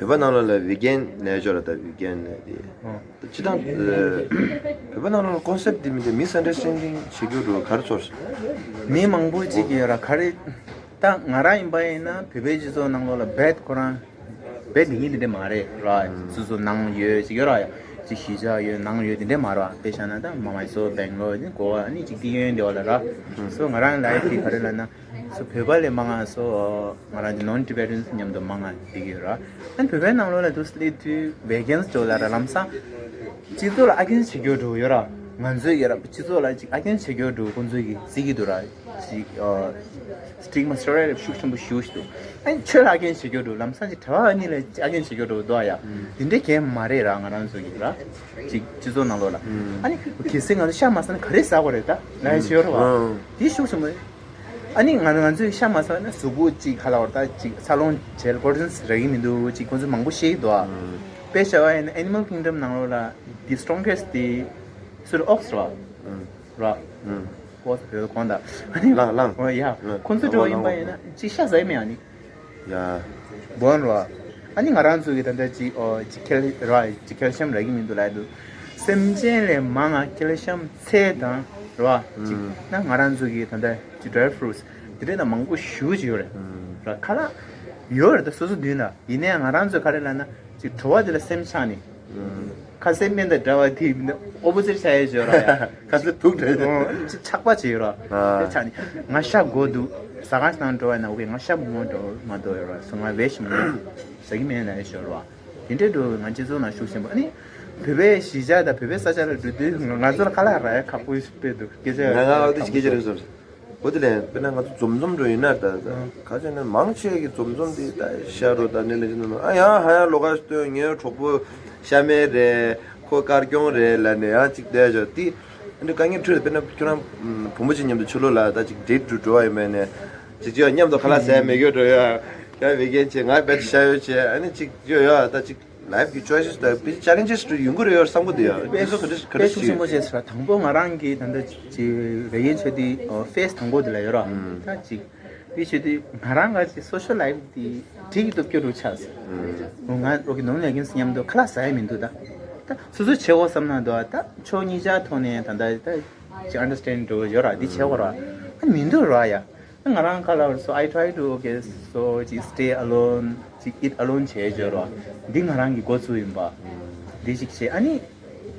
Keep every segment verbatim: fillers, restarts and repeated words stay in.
བོད་པ་ནང་ལོགས་ལ་བི་གན་ལབ་ཡ་ཅིག་ཡོད་རེད། ད་བི་གན་ལབ་དེ། ཨོ། སྤྱིར་བཏང་། ཨ། བོད་པ་ནང་ལོགས་ལ་ཀོན་སེབ་དེ་མི་འདྲ། མི་སི་ཨན་ཌར་སི་ཊེན་ཌིང་བྱེད་རྒྱུ་འགྲོ་ག་རེ་ཚོར་སོང་། མི་མང་པོ་ཅིག་ཡོད་ར། ག་རེ། ད་ང་རང་ཡིན་པ་ཡིན་ན་བོད་པའི་སྤྱི་ཚོགས་ནང་ལོགས་ལ་རྦད་ཁོ་རང་རྦད་འདི་ཉིད་འདི་འདྲ་མ་རེད་ར། སོ་སོ་ནང་ཡོད་ཅིག་ཡོད་ར་ཡ། ཅིག་གཞིས་ཆགས་ཡོད་ནང་ཡོད་འདི་འདྲ་མ་རེད་བ། དཔེ་བཞག་ན་ད་མ་མ་སོ་སྦེང་ལོར་ནི་གོ་བ་ནི་ཅིག་དེ་ཡོད་འདི་བ་ལ་ར། སོ་ང་རང་ལའིབ་དེ་ག་རེ་ལབ་ན། སོ་བོད་པ་ལས་མང་ང་སོ་ང་རང་གི་ནོན་ཊི་བེ་ཊན་མཉམ་དུ་མང་ང་བསྡད་ཀྱི་ཡོད་ར། ཨ་ནི་བོད་པའི་ནང་ལོགས་ལ་དུ་སླེབས་དུས་བི་གན་ཅིག་ལ་ར་ལམ་སང་སྤྱི་ཚོགས་ལ་ཨ་གིན་བྱེད་རྒྱུ་འགྲོ་ཡོད་ར། ང་ཚོའི་ཡོད་ར་སྤྱི་ཚོགས་ལ་ཅིག་ཨ་གིན་བྱེད་རྒྱུ་འགྲོ་ཁོང་ཚོས་ཀྱི་བརྩི་གི་འདུག་ར། ཅིག་ཨ། སི་ཊིག་མ་སི་ཊི་རི་ཊི་ཤུགས་ཆེན་པོ་ཞེ་པོ་ཞིག་འདུག་ཨ་ནི་ཆོས་ལ་ཨ་གིན་བྱེད་རྒྱུ་འགྲོ་ལམ་སང་ཅིག་གྲྭ་པ་ཨ་ནི་ལ་ཨ་གིན་བྱེད་རྒྱུ་འགྲོ་འདུག་ཨ་ཡ། དེ་འདྲའི་གལ་མ་རེད་ར། ང་རང་ཚོ་གི་ར། ཅིག་སྤྱི་ཚོགས་ནང་ལོགས་ལ། ཨ་ནི་གལ་སྲིད་ང་ཚོ་ཤ་མ་ཟ་ན་ག་རེ་ཟ་དགོས་རེད་ད་ལབ་ཡ་ཅིག་ཡོད་ར་བ། དེ་ཤུགས་ཆེན་པོ། ཨ་ནི་ང་ང་ཚོས་ཤ་མ་ཟ་ན་གཟུགས་པོ་ཅིག་ག་ལབ་དགོས་རེད་ད། ཅིག་འཚར་ལོངས་བྱེད་པྲོ་ཊིན་རག་གི་མི་འདུག་ཅིག་ཁོང་ཚོ་མང་པོ་བཤད་ཀྱི་འདུག་ཨ། དཔེ་བཞག་པ་ཡིན་ན་ཨེ་ནི་མལ་ཀིང་ཌམ་ནང་ལོགས་ལ་དེ་སི་ཊོང་གེ་སི་ཊི་དེ་སུ་རེད། ཨོག་སི་རེད་བ། ར། ཨོག་སི་རེད་དགོངས་དག་ཨ་ནི་གླང་། གླང་། ཨོ་ཡ། གླང་། ཁོང་ཚོ་འགྲོ་ཡིན་པ་ཡིན་ན་ཅིག་ཤ་ཟ་ཡི་མེད་ཨ་ནི། ཡ། བོན་ར། ཨ་ནི་ང་རང་ཚོ་གི་ད་ལྟ་ཅིག་ཨོ་ཅིག་ཁེལ་ར་ཅིག་ཁེལ་ཤམ་རག་གི་མི་འདུག་ལབ་འདུག་སེམས་ཅན་ལས་མང་ང་ཁེལ་ཤམ་ཚལ་དང་ར་ཅིག་ན་ང་རང་ཚོ་གི་ད་ལྟ་ཅིག་ཌ་རའི་ཕུ་རུ་ཊི་སི་དེ་འདྲ་ན་མང་པོ་ཞེ་པོ་ཅིག་ཡོད་རེད། ར་ཁ་ལག་ཡོད་རེད་ད་སོ་སོ་མདུན་ན། ཡིན་ནའི་ང་རང་ཚོས་ག་རེ་ལབ་ན་ཅིག་བྲོ་བ་དེ་ལ་སེམས་ཆགས་ནས། ཁ་སེམས་དམན་དང་འདྲ་བ་དེ་ཨོ་པོ་སི་ཊི་ཆགས་ཡས་ཅིག་ཡོད་ར་ཡ། ཁ་ཚིག་དུག་འདྲ་ཡོད། ཨོ་ཅིག་ཆགས་པ་ཅིག་ཡོད་ར། དེ་ཆགས་ནས་ང་ཤ་དགོས་འདུག་ཟ་ཁང་ནང་འགྲོ་བ་ན་འོ་གི་ང་ཤ་མང་པོ་འགྲོ་མ་འདུག་ཡོད་ར། སོ་ང་བེ་ཇི་མང་པོ་ཟ་གི་མེད་ལབ་ཡས་ཅིག་ཡོད་ར། དེ་འདྲའི་འགྲོ་ང་སྤྱི་ཚོགས་ནང་ཤུགས་ཆེན་པོ་ཨ་ནི་བོད་པའི་གཞིས་ཆགས་དང་བོད་པའི་ས་ཆ་ལ་འགྲོ་དུས་ང་ཚོ་ལ་ཁ་ལག་རག་ཡ་ཁག་པོ་ཞིག་དཔེ་འདུག་སྐད་ཆ་ང་ང་ཨ་དེ་ཞིག་སྐད་ཆ་རེད་བཟོ། འོ་དེ་ལས་དཔེར་ན་ང་ཚོ་འཛོམས་འཛོམས་འགྲོ་ཡིན་ན་ད་ད་ག་ཅེ་ན་མང་ཆེ་གི་འཛོམས་འཛོམས་དེ་ད་ཤ་རོ་ད་ནི་ལ་ཅི་ན་ཨ་ཡང་ཧ་ཡང་ལོ་ཀ་སྟོན་ངའི་གྲོགས་པོ་ཤ་མེད་རེད། ཁོ་དཀར་སྐྱོང་རེད་ལབ་ནས་ཡང་ཅིག་བསྡད་ཞོག་དེ་འདྲ་དཀའ་ངལ་འཕྲད། དཔེར་ན་ཁྱོད་རང་བུ་མོ་ཅིག་མཉམ་དུ་ཕྱི་ལོགས་ལ་ད་ཅིག་ཌེ་ཊི་འགྲོ་འགྲོ་བ་ཡིན་མིན་ནས་ཅིག་ཅིག་མཉམ་དུ་ཁ་ལག་ཟས་མེད་རྒྱུ་འགྲོ་ཡ། ཡང་བི་གན་བྱས་ང་དཔེ་ཤ་ཡོད་བྱས་ཨ་ནི་ཅིག་ཡོད་ཡ་ད་ཅིག་ལའིབ་ཀྱི་ཅོའི་སི་དང་དཔེ་ཅལ་ལེན་ཇི་སི་ཡོང་གི་རེད་ཡོད་བསམ་གི་འདུག་ཡ། དེ་ཚོ་ག་འདྲ་ག་འདྲ་ཤུགས་ཞིག་ཆེན་པོ་བྱས་ཟེར་བ། དང་པོ་ང་རང་གི་ད་ལྟ་ཅིག་བེ་ཡན་ཆོས་དེ་ཕེ་སི་དང་པོ་དེ་ལ་ཡོད་ར། ད་ཅིག་དེ་ཆོས་དེ་ང་རང་ག་ཅིག་སོ་ཤལ་ལའིབ་དེ་འགྲིག་གི་སྟོབས་སྐྱོ་རུ་ཆགས་ཟེར། ང་རོ་གི་ནོར་ལས་ཀིན་སི་མཉམ་དུ་ཁ་ལག་ཟ་ཡ་མི་འདུག་ད་ད་སོ་སོ་བྱེད་དགོས་བསམ་ན་འདུག་ད་ཕྱོགས་གཉིས་ཆ་ཐོག་ནས་ད་ད་ད་ཅིག་ཨན་ཌར་སི་ཊེན་ཌི་འགྲོ་ཡོད་ར། འདི་བྱེད་དགོས་ར་ཨ་མི་འདུག་ར་ཡ། ང་རང་ཁ་ལ་so I try to okay so ཅིག་stay alone ཅིག་eat alone བྱས་བྱས་རོ། འདི་ང་རང་གི་འགོ་ཚུགས་ཡིན་པ། འདི་ཞིག་བྱས་ཨ་ནི།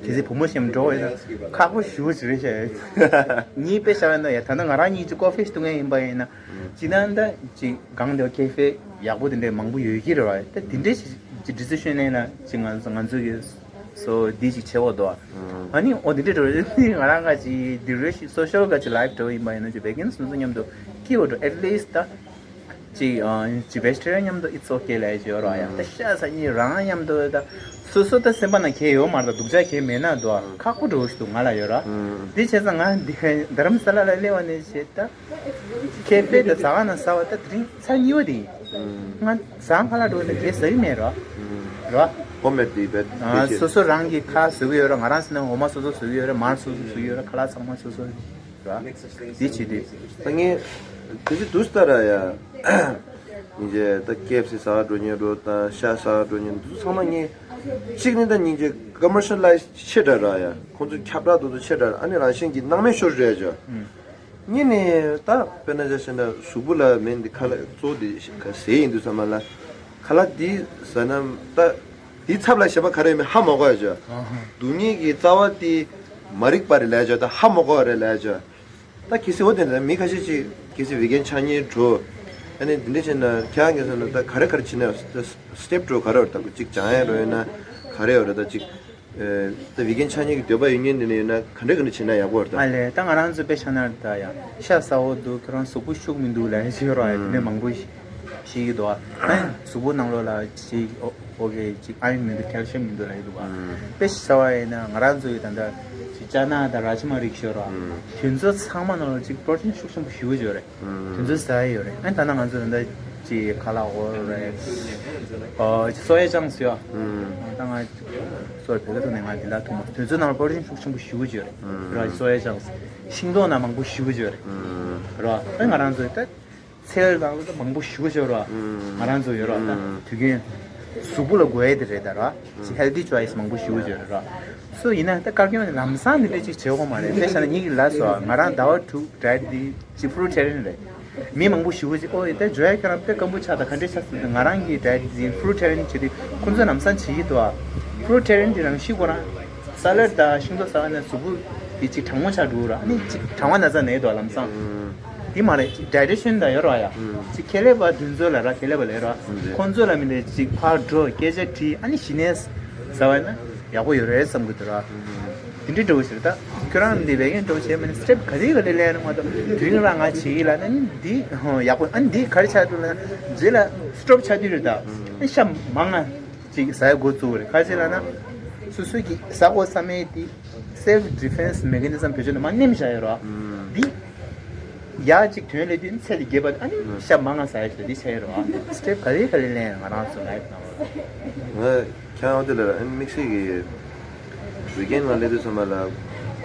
གལ་སྲིད་བུ་མོ་ཞིག་འགྲོ་ཡིན་ན་ཁག་པོ་ཞེ་པོ་ཅིག་རེད་བྱས། ངས་དཔེ་བཞག་ན་ཡ་ད་ནི་ང་རང་གཉིས་ཅིག་ཀོ་ཕི་ཞིག་འཐུང་མཁན་ཡིན་པ་ཡིན་ན། ཅིག་ན་ད་ཅིག་གང་དེ་ཁེ་ཧྥེ་ཡག་པོ་དེ་འདྲས་མང་པོ་ཡོད་ཀྱི་རེད་བ། ད་དེ་འདྲས་ཞིག་ཅིག་ཌི་སི་ཤན་ལེན་ན་ཅིག་ང་ང་ཚོ་གི་སོ་འདི་ཞིག་བྱེད་འོ་དོ། ཨ་ནི་འོ་འདི་འདྲ་འགྲོ་རེད། ང་རང་ག་ཅིག་འདི་རེ་ཞིག་སོ་ཤལ་ག་ཅིག་ལའིབ་འགྲོ་ཡིན་པ་ཡིན་ན་ཅིག་བེ་གན་སོ་སོ་མཉམ་དུ་སྐྱིད་པོ་འགྲོ། at least ད་ཅིག་ཅིག་བེ་ཇི་ཊེ་རི་ཡན་མཉམ་དུ་it's okay ལབ་ཡ་ཅིག་ཡོད་ར་ཡ། ད་ཤ་ཟ་ཉིན་རང་མཉམ་དུ་ད་སོ་སོ་ད་སེམས་པ་ན་གལ་ཡོད་མ་རེད། ད་སྡུག་ཅག་གལ་མེད་ན་དོ་ཁག་པོ་འགྲོ་ཞིག་འདུག་ང་ལ་ཡོད་ར། འདི་བྱས་ཙང་ང་འདི་རྡ་རམ་ས་ལ་ལ་སླེབས་པ་ནས་བྱས་ད། ཁེ་ཧྥེ་དང་ཟ་ཁང་ནང་ཟ་བ་ད་དེ་རིང་ཚར་གཉིས་པ་དེ་ཡིན། ང་ཟ་ཁང་ཁ་ལག་འགྲོ་ནས་དེ་ཟ་གི་མེད་རོ། རོ། ཧོམ་མེད་དེ་བེད་ཨ་སོ་སོ་རང་གི་ཁ་བཟོ་གི་ཡོད་རོ། ང་རང་ཟེར་ན་འོ་མ་སོ་སོ་བཟོ་གི་ཡོད་རོ། མར་སོ་སོ་བཟོ་གི་ཡོད་རོ། ཁ་ལག་ཚང་མ་སོ་སོ་རོ། དེ་བྱེད་དུས་ད་ངས་དེ་ཚོ་དུས་ལྟར་ཡ། སྙིང་རྗེ་ད་ཀེ་ཨེཕ་སི་ཟ་འགྲོ་མཁན་འགྲོ་དང་ཤ་ཟ་འགྲོ་མཁན་འདི་ཚོ་ཚང་མ་ངས་གཅིག་ནི་ད་སྙིང་རྗེ་ཀོ་མར་ཤལ་ལའིཛ་ཆེ་དྲགས་ར་ཡ། ཁོང་ཚོ་ཁྱབ་བསྒྲགས་དེ་ཚོ་ཆེ་དྲགས་ར། ཨ་ནི་རང་བཞིན་གྱིས་སྣང་མེད་ཤོར་རེད་ཅོ། གཉིས་ནས་ད་དཔེར་ན་ཆ་བཞག་ན་གཟུགས་པོ་ལ་མེད་འདི་ཁ་ལག་གཙོ་བོ་འདི་ཟས་ཡིན་དུས་ཙམ་པ་ལ་ཁ་ལག་འདི་ཟ་ན་ད་འདི་ཚབ་ལ་གཞན་པ་ག་རེ་ཡོད་མེད་ཧ་མ་གོ་ཡ་ཅོ། སྡུག་བསྔལ་གྱི་རྩ་བ་འདི་མ་རིག་པ་རེད་ལབ་ཡ་ཅོ། ད་ཧ་མ་གོ་བ་རེད་ལབ་ཡ་ཅོ། ད་གལ་སྲིད་འོ་དེ་འདྲ་མི་ཁ་ཤས་ཅིག་གལ་སྲིད་བི་གན་ཆགས་མཁན་འགྲོ། ཨ་ནི་འདི་འདྲ་བྱས་ན་ཁྱེད་རང་གིས་ཟེར་ན་ད་ག་རེ་ག་རེ་བྱེད་ན་སི་ཊེབ་འགྲོ་ག་རེ་ཡོད་རེད། ད་ཅིག་སྦྱང་ཡ་རོ་ཡོད་ན་ག་རེ་ཡོད་རེད། ད་ཅིག་ཨེ་ད་བི་གན་ཆགས་མཁན་གྱི་འདོད་པ་ཡོད་མཁན་འདི་འདྲ་ཡོད་ན་ག་འདྲ་ག་འདྲ་བྱེད་ན་ཡག་པོ་རེད་ད། ཨ་ལས་ད་ང་རང་ཚོ་དཔེ་བཞག་ན་ད་ཡ་ཤ་ཟ་འོ་འདུག་ཁྱོད་རང་གཟུགས་པོ་ཤུགས་མི་འདུག་ལབ་ཡ་ཅིག་ཡོད་རེད། ཨ་ཡ་དེ་འདྲ་མང་པོ་ཞིག་ཤེས་ཀྱི་འདུག་ཨ། གཟུགས་པོ་ནང་ལོགས་ལ་ཅིག་ཨོ་ཨོ་ཀེ་ཅིག་ཨ་ཡོན་མི་འདུག་ཁལ་ཤིཡམ་མི་འདུག་ལབ་ཀྱི་འདུག་ཨ། དཔེ་ཞིག་བྱ་བ་ཡིན་ན་ང་རང་ཚོ་ཡི་ད་ལྟ་ཅིག་ཅ་ན་དང་ར་ཇི་མ་རིགས་ཤོར་བ་དེ་ཚོ་ཚང་མ་ནང་ལ་ཅིག་པྲོ་ཊིན་ཤུགས་ཆེན་པོ་ཞེ་པོ་ཅིག་ཡོད་རེད། དེ་ཚོ་ཟ་ཡི་ཡོད་རེད། ཨ་ནི་ད་ལྟ་ང་ཚོ་ད་ལྟ་ཅིག་ཁ་ལག་འོ་རེད། ཨོ་ཅིག་སོ་ཡ་ཅང་ཟེར་བ། ད་ང་སོ་བོད་སྐད་ཐོག་ནས་ང་འདི་ལ་ཐུག་མ་སོང་། དེ་ཚོ་ནང་ལ་པྲོ་ཊིན་ཤུགས་ཆེན་པོ་ཞེ་པོ་ཅིག་ཡོད་རེད། ར་སོ་ཡ་ཅང་ཤིང་ཏོག་ནང་མང་པོ་ཞེ་པོ་ཅིག་ཡོད་རེད། ར་ཨ་ང་རང་ཚོ་ད། ཚལ་དང་ད་མང་པོ་ཞེ་པོ་ཅིག་ཡོད་རེད་བ། ང་རང་ཚོ་ཡོད་རེད་བ། ད་དུས་རྒྱུན་ གཟུགས་པོ་ལ་དགོས་ཡས་དེ་རེད་ད་ར། ཅིག་healthy choice མང་པོ་ཞིག་ཡོད་རེད་ར། སོ་ཡིན་ན་ད་དཀར་སྐྱོན་ལམ་སང་དེ་འདྲ་ཅིག་བྱེད་དགོས་མ་རེད། དཔེ་བཞག་ན་ངེད་ཀྱི་ལ་སོ་ང་རང་ཟླ་བ་དྲུག་diet དེ་ཅིག་fruitarian རེད། མི་མང་པོ་ཞིག་ཅིག་ཨོ་ད་ཇོ་ཡ་ཁྱོད་རང་དཔེ་སྐམ་པོ་ཆགས་ད་ག་འདྲས་ཆགས་ཟེར་ང་རང་གི་diet དེ་fruitarian བྱེད་དུས་ཁོང་ཚོས་ལམ་སང་བྱེད་ཀྱི་འདུག་ཨ། Fruitarian དེ་རང་བཞིན་ཁོ་རང་salad དང་ཤིང་ཏོག་ཟ་བ་ནས་གཟུགས་པོ་དེ་ཅིག་གྲང་མོ་ཆགས་འགྲོ་ར། ཨ་ནི་ཅིག་གྲང་བ་ན་ཚ་ནས་འདུག་ལམ་སང་། དེ་མ་རེད། ཅིག་dietitian དང་ཡོད་ར་ཡ། ཅིག་ཁེ་ལས་པ་དེ་ཚོ་ལ་ར། ཁེ་ལས་པ་ལ་ཡོད་ར། ཁོང་ཚོ་ལ་མི་འདྲ་ཅིག་ཕར་འགྲོ་སྐད་ཆ་དྲིས་ཨ་ནི་གཞི་ནས་ཟ་བ་ན་ཡག་པོ་ཡོད་རེད་བསམ་གི་འདུག་ར། དེ་འདྲའི་འགྲོ་ཞིག་ད་ཁྱོད་རང་འདི་བས་ཀན་འགྲོ་བྱས་མ་ནི་step ག་རེ་ག་རེ་ལེན་མ་གཏོགས་དེ་རིང་ར་ང་བྱེད་ཀྱི་ལ་ན་ནི་འདི་ཡག་པོ། ཨ་ནི་འདི་ག་རེ་ཆགས་འདུག་ལ་ན་རྗེས་ལ་stop ཆགས་དུས་རེད་ད། ཨ་ནི་ཤ་མང་ང་ཅིག་ཟ་ཡ་འགོ་བཙུགས་རེད། ག་ཅི་ལ་ན་སོ་སོ་གི་ཟ་དགོས་བསམ་མེད་དེ་self defense mechanism བེད་སྤྱོད་ནས་མ་ནེམ་བཞག་ཡོད་རོ། འདི་ཡག་ཅིག་དོན་ལས་དུས་ཚད་དེ་རྒྱས་པ་ཨ་ནི་ཤ་མང་ང་ཟ་ཡ་ཞིག་འདི་བྱས་ཡོད་རོ། step ག་རེ་ག་རེ་ལེན་ང་རང་ཚོ་life ནང་ལ། ང་ཁྱེད་རང་དེ་ལ་ཨ་ནི་དམིགས་བསལ་གི་weekend ལ་སླེབས་དུས་ཙམ་པ་ལ་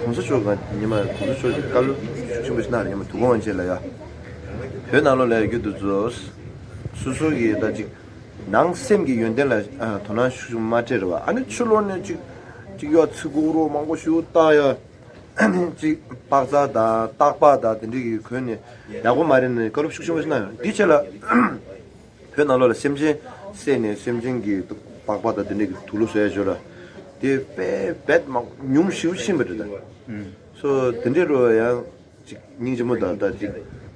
གོང་ས་མཆོག་ག་ཉི་མ་གོང་ས་མཆོག་གི་བཀའ་སློབ་ཤུགས་ཆེན་པོ་ཞིག་གནང་རེད། ཉི་མ་དུས་གོང་ཅན་ལ་ཡ་བོད་ནང་ལོགས་ལ་ཡ་རྒྱུ་དུ་ཚོ་སོ་སོ་གི་ད་ཅིག་ནང་སེམས་ཀྱི་ཡོན་ཏན་ལ་ཨ་དོ་སྣང་ཤུགས་ཆེན་པོ་མ་སྤྲད་རེད་བ། ཨ་ནི་ཕྱི་ལོགས་ནས་ཅིག་ཅིག་ཡོད་ཚིག་གུ་རོ་མང་པོ་ཞིག་བཏགས་ཡོད། ཨ་ནི་ཅིག་པགས་ཚ་དང་སྟག་པགས་དང་དེ་འདྲ་གི་གོན་ནས་ཡག་པོ་མ་རེད་ནས་བཀའ་སློབ་ཤུགས་ཆེན་པོ་ཞིག་གནང་ཡོད། འདི་ཆེད་ལ་བོད་ནང་ལོགས་ལ་སེམས་ཅན་བསད་ནས་སེམས་ཅན་གྱི་པགས་པ་དང་དེ་འདྲ་གི་དུག་ལོག་བཟོ་ཡ་ཞོར་ལ་དེ་དཔེ་རྦད་མང་ཉུང་ཤིག་ཕྱིན་པ་རེད་ད། སོ་དེ་འདྲའི་རོ་ཡང་ཅིག་སྙིང་རྗེ་མོ་དང་ད་ཅིག་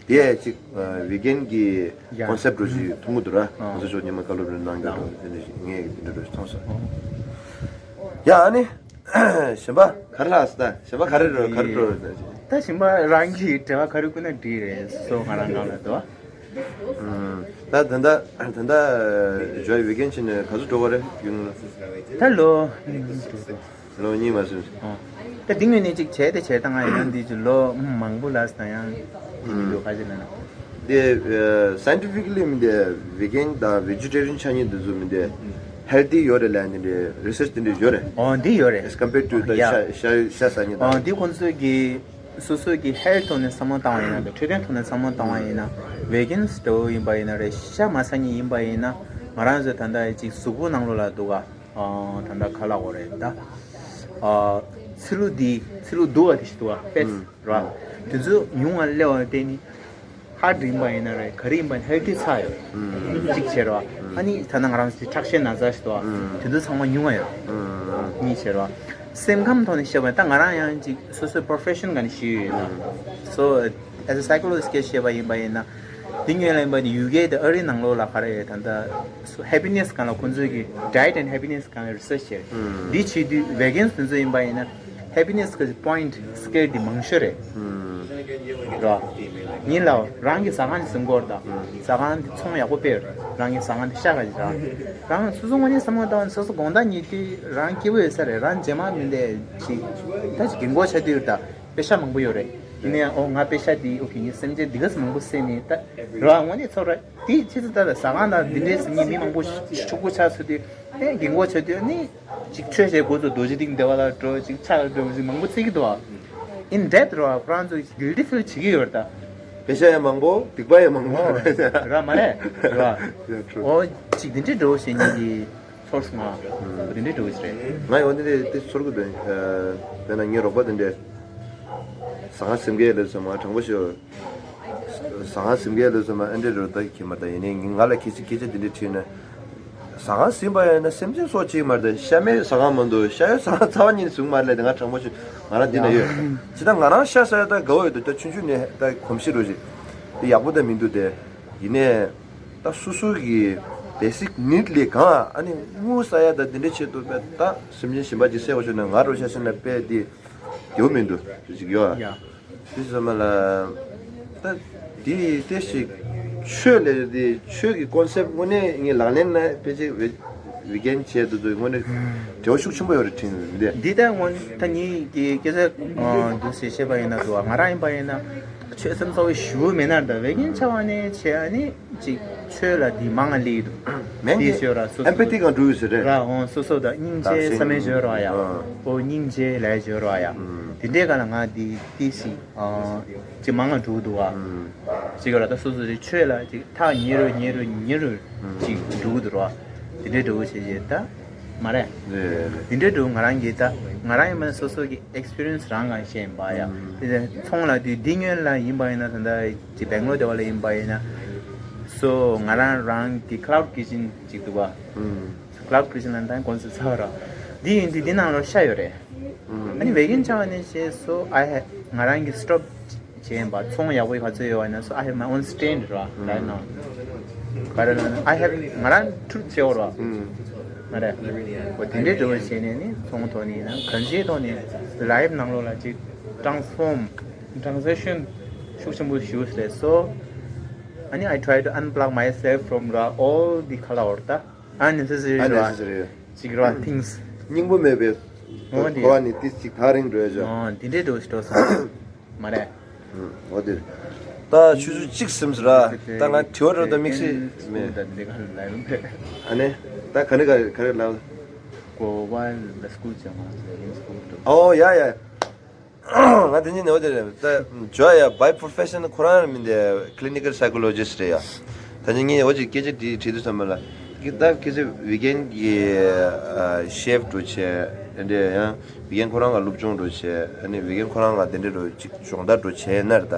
དེ་ཅིག་ཨ་weekend གི་ཡ་concept རོ་ཞིག་མཐོང་གི་འདུག་ར། ཨ་གོང་ས་མཆོག་ཉི་མ་བཀའ་སློབ་རེ་གནང་རྒྱུ་དང་དེ་འདྲ་ཞིག་ངས་དེ་འདྲ་རོ་ཞིག་མཐོང་སོང་། ཡ་ཨ་ནི་གཞན་པ་ག་རེ་ལགས་ད་གཞན་པ་ག་རེ་རོ་ག་རེ་འགྲོ་རོ་ད་ཅིག་ད་གཞན་པ་རང་གི་འབྲེལ་བ་ག་རེ་བསྐུར་ན་འགྲིག་རེད། སོ་ང་རང་གང་ལ་འདུག་ད་ད་ད་ད་ད་ཇོ་ཡ་weekend ཕྱིན་ནས་ག་ཚོད་འགྲོ་བ་རེད་ཡུན་ལ། ད་ལོ། ལོ་གཉིས་མ་ཟིན། ཨོ། ད་འདི་ངོས་ནས་ཅིག་བྱས་ཏེ་བྱས་ད་ང་ཡང་འདི་ཅིག་ལོ་མང་པོ་ལ་ཟ་ཡང་འདི་མི་འདུག་ག་ཅི་ལ་ན། འདི་scientifically མི་འདི་vegan དང་vegetarian ཆ་གཉིས་འདི་ཚོ་མི་འདི་healthy ཡོད་རེད་ལ་འདི་འདྲའི་research འདི་འདྲ་ཡོད་རེད། ཨོ་འདི་ཡོད་རེད། As compared to the ཡ་ཤ་ཤ་ཤ་ཟ་མཁན་ཨོ་དང་། འདི་ཁོང་ཚོས་ཀྱི་སོ་སོའི་གི་health ཐོག་ནས་བསམ་བློ་བཏང་བ་ཡིན་ན་འཕྲོད་བསྟེན་ཐོག་ནས་བསམ་བློ་བཏང་བ་ཡིན་ན་vegans འདྲ་བོ་ཡིན་པ་ཡིན་ན་རེད། ཤ་མ་ཟ་མཁན་ཡིན་པ་ཡིན་ན་ང་རང་ཚོ་ད་ལྟ་ཅིག་གཟུགས་པོ་ནང་ལོགས་ལ་འདུག་ག་ཨ་ད་ལྟ་ག་ལ་འོ་རེད་ད། ཨ་ཚི་ལུ་འདི་ཚི་ལུ་འདུག་བ་དེ་ཞིག་འདུག་བ་ཕེ་སི་ར། དེ་ཚོ་ཉུང་བ་སླེབས་པ་དེ་ནི་ཧར་ཌི་ཡིན་པ་ཡིན་ན་རེད་ག་རེ་ཡིན་པ་ཧེལ་ཐི་ཚ་ཡོད། གཅིག་བྱས་ར། ཨ་ནི་ད་ལྟ་ང་རང་ཚོ་ཁྲག་ཤེད་ན་ཚ་ཞིག་འདུག་བ་དེ་ཚོ་ཚང་མ་ཉུང་བ་ཡོད། གཉིས་བྱས་ར། སེམས་ཁམས་ཐོག་ནས་བཤད་པ་ད་ང་རང་ཡང་ཅིག་སོ་སོའི་profession ག་ནས་ཤེས་ཡོད་ཡིན་ན། So as a psychologist སྐད་བཤད་པ་ཡིན་པ་ཡིན་ན། དེ་སྔོན་ལ་ཡིན་པ་དེ་ཡུ་ཀེ་དང་ཨ་རི་ནང་ལོགས་ལ་ག་རེ་ད་ལྟ་happiness སྒང་ལ་ཁོང་ཚོས་ཀྱི་diet and happiness སྒང་ལ་research བྱས། འདི་བྱེད་དུས་vegans དེ་ཚོ་ཡིན་པ་ཡིན་ན་happiness གི་point scale དེ་མང་ཤོས་རེད། ར། ཡིན་ལ་རང་གི་ཟ་ཁང་ནས་ཟིན་གོ་ར་ད། ཟ་ཁང་དེ་ཚོང་ཡག་པོ་སྤེལ་ར། རང་གི་ཟ་ཁང་དེ་ཤ་ག་ཅིག་ར། རང་སོ་སོ་ངོས་ནས་བསམ་བློ་བཏང་སོ་སོ་དགོང་དག་ཉལ་དུས་རང་སྐྱིད་པོ་ཡོད་ས་རེད། རང་རྗེས་མ་མི་འདས་ཅིག་ད་ཅིག་རྒན་གོག་ཆགས་དུས་ར་ད། པེ་ཤ་མང་པོ་ཡོད་རེད། ཡིན་ནའང་ཨོ་ང་པེ་ཤ་འདི་ཨོ་ཁེ་ངས་སེམས་ཅན་འདི་ག་ཚོད་མང་པོ་བསད་ནས་ད་ར་དངོས་གནས་ཚོར་ར་དེ་ཕྱི་ཚེ་ད་ལ་ཟ་ཁང་དང་འདི་འདྲའི་ཟིན་ངས་མི་མང་པོ་ཕྱུག་པོ་ཆགས་ཚུལ་དུས་ཨེ་རྒན་གོག་ཆགས་དུས་ནི་ཅིག་ཆོས་བྱེད་དགོས་ཚོ་རྡོ་རྗེ་གདན་བདེ་བ་ལ་འགྲོ་ཅིག་ཕྱག་འགྲོ་ཅིག་མང་པོ་བརྩི་གི་འདུག་ཨ། In death ར་ཁོ་རང་ཚོ་guilty feel བྱེད་ཀྱི་ཡོད་རེད་ད། པེ་ཤ་ཡང་མང་པོ་སྡིག་པ་ཡང་མང་པོ་ར་མ་རེད་ར། ཨོ་ཅིག་འདི་འདྲའི་འགྲོ་བྱེད་ཉིན་གྱི་ཚོར་སོང་ང་། འདི་འདྲའི་འགྲོ་བྱེད་རེད། ང་ཡང་འདི་འདྲའི་དེ་ཚོར་གི་འདུག་དཔེར་ན་ངའི་རོགས་པ་འདི་འདྲས་ཟ་ཁང་ཟིན་གས་ལས་སོང་ང་དྲང་པོ་ཤོད། ཟ་ཁང་ཟིན་གས་ལས་སོང་ང་ཨ་འདྲས་རོ་ད་ཁྱེད་མ་ད་ཡིན་ནའི་ང་ལ་ཁྱེད་ཚོས་སྐད་ཆ་འདི་འདྲས་དྲིས་ན། ཟ་ཁང་ཟིན་པ་ཡིན་ན་སེམས་ཅན་སྲོག་གཅོད་མ་རེད་ཤ་མེད་ཟ་ཁང་མ་འདུག་ཤ་ཡོད་ཟ་ཁང་ཚ་བ་ཉིད་ནས་ཟིན་མ་རེད་ལ་དེ་ང་དྲང་པོ་ཤོད་ང་རང་འདི་ན་ཡོད། ཇི་ལྟར་ང་རང་ཤ་ཟ་ཡ་ད་དགའ་བོ་ཡོད་འདུག་ད་ཆུང་ཆུང་ནས་ད་གོམས་གཤིས་རོ་ཞིག་དེ་ཡག་པོ་ད་མི་འདུག་སྟེ། ཡིན་ནའི། ད་སོ་སོ་གི་basic need ལས་གང་ཨ་ནི་དངུལ་ཟ་ཡ་ད་འདི་འདྲའི་ཆེད་དུ་དཔེ་ད་སེམས་ཅན་གཞན་པ་ཅིག་བསད་དགོས་བྱུང་ན་ང་རོ་ཤ་ཤ་ན་དཔེ་འདི་དེའུ་མི་འདུག་ཅིག་ཡོད་ཨ། ཡ། དེ་ཟེར་མ་ལ་ད་འདི་ལྟས་ཤིག་ཆོས་ལས་འདི་ཆོས་ཀྱི་concept དངོས་གནས་ངས་ལག་ལེན་ན་དཔེ་ཅིག་བེ་བེ་གན་བྱས་འདུག་འདུག་དངོས་གནས་འབྲེལ་བ་ཤུགས་ཆེན་པོ་ཡོད་རེད་དྲན་འདི་འདི་ལྟ་སྔོན་ད་ཉིད་ཀྱི་སྐད་ཆ་འདུག་ཟེར་བཤད་པ་ཡིན་ན་འདུག་ང་རང་ཡིན་པ་ཡིན་ན། ཆོས་སེམས་གསོ་བའི་ཞུ་མེད་ན་ད་བེ་གན་ཆ་བ་ནས་བྱས་ཨ་ནི་ཅིག་ཆོས་ལ་འདི་མང་ང་ལི་འདུག་མེན་དེ་གྱི་ཞོར་ལ་སོ་སོ་empathy གང་འགྲོ་ཡོད་ཟེར་རེད། ར་འོང་སོ་སོ་ད་སྙིང་རྗེ་བསམ་མེད་བརྗོད་རོགས་ཡ། ཨོ་སྙིང་རྗེ་ལས་བརྗོད་རོགས་ཡ། དེ་འདྲའི་ག་ལ་ང་འདི་ཏི་སི་ཅིག་མང་ང་འགྲོ་འདུག་བ། ཅིག་ལ་ད་སོ་སོ་ཅིག་ཆོས་ལ་ཅིག་ཐག་ཉེ་རུ་ཉེ་རུ་ཉེ་རུ་ཅིག་འགྲོ་འདུག་རོགས། དེ་འདྲའི་འདྲ་བོ་བྱས་བྱས་ད་མ་རེད། རེད་རེད། དེ་འདྲའི་འདྲ་བོ་ང་རང་གིས་ད་ང་རང་ཡིན་པ་ན་སོ་སོ་གི་ཨེག་སི་པི་རི་ཡན་སི་རང་གང་བཤད་ཡིན་པ་ཡ། ཨུམ། དེ་ཚོང་ལ་དུས་འདི་སྔོན་ལ་ཡིན་པ་ཡིན་ན་ད་ལྟ་ཅི་སྦེང་ལོར་དེ་བ་ལ་ཡིན་པ་ཡིན་ན། སོ་ང་རང་རང་གི་ཁ་ལའུ་ཌི་ཀི་ཅན་ཅིག་འདུག་བ། ཨུམ། ཁ་ལའུ་ཌི་ཀི་ཅན་ལ་ད་གོང་ཚོད་ཚ་བ་ར། འདི་ཡིན་དུས་འདི་ནང་ལོ་ཤ་ཡོད་རེད། ཨུམ། ཨ་ནི་བེ་གིན་ཆ་བ་ནས་བྱས་སོ་ཨ་ཧེ་ང་རང་གི་སི་ཊོབ་བྱས་ཡིན་པ། ཚོང་ཡག་པོ་ག་ཚོད་ཡོད་པ་ཡིན་ན་སོ་I have my own stand ར་right now། ག་རེ་ལབ་ན་I have ང་རང་ཊུཊ་བྱེད་འོར་བ། ང་རེ་འོ་དེ་འདྲའི་འགྲོ་བ་བྱས་ནས་ནི་ཚོང་ཐོག་ནས་ཡིན་ན་གང་ཅིའི་ཐོག་ནས་ལའིབ་ནང་ལོགས་ལ་ཅིག་ཊ་རན་སི་ཕོརམ་ཊ་རན་ཟི་ཤན་ཤུགས་ཆེན་པོ་ཞུགས་རེད་སོ། ཨ་ནི་I try to unplug myself from ར་all the ཁ་ལ་འོར་ད་unnecessary ར་unnecessary ཅིག་ར་things སྙིང་པོ་མེད་པའི་འོ་དེ་འཁོར་བ་ནི་ཏིས་ཅིག་ཐག་རིང་འགྲོ་ཡ་ཅོ། ཨོ་དེ་འདྲའི་འགྲོ་ཞིག་འགྲོ་སོང་། མ་རེད། ཨུམ། འོ་དེ། ད་ཆུ་ཚོད་གཅིག་ཟིན་སོང་ར། ད་ང་དྲི་བ་འགྲོ་ད་དམིགས་བསལ་མེད། ཨ་ནི། ད་ག་རེ་ག་རེ་ག་རེ་ལབ། Go while the school ཅང་ང་ཚོ་in school དུ། ཨོ་ཡ་ཡ། ང་དེ་ཉིན་ནས་འོ་དེ་རེད། ད་ཇོ་ཡ་by profession ཁོ་རང་མིན་དེ་clinical psychologist རེད་ཡ། ད་ཉིན་ངས་འོ་ཅིག་སྐད་ཆ་དེ་དྲིས་དུས་ཙམ་པ་ལ། ད་ཁྱེད་ཚོ་བི་གན་གྱི་ཤེབ་འགྲོ་བྱས་དེ་འདྲ་ཡང་། བི་གན་ཁོ་རང་ང་སློབ་སྦྱོང་འགྲོ་བྱས། ཨ་ནི་བི་གན་ཁོ་རང་ང་དེ་འདྲ་འགྲོ་ཅིག་སྦྱོང་བརྡར་འགྲོ་བྱས་ན་རེད་ད།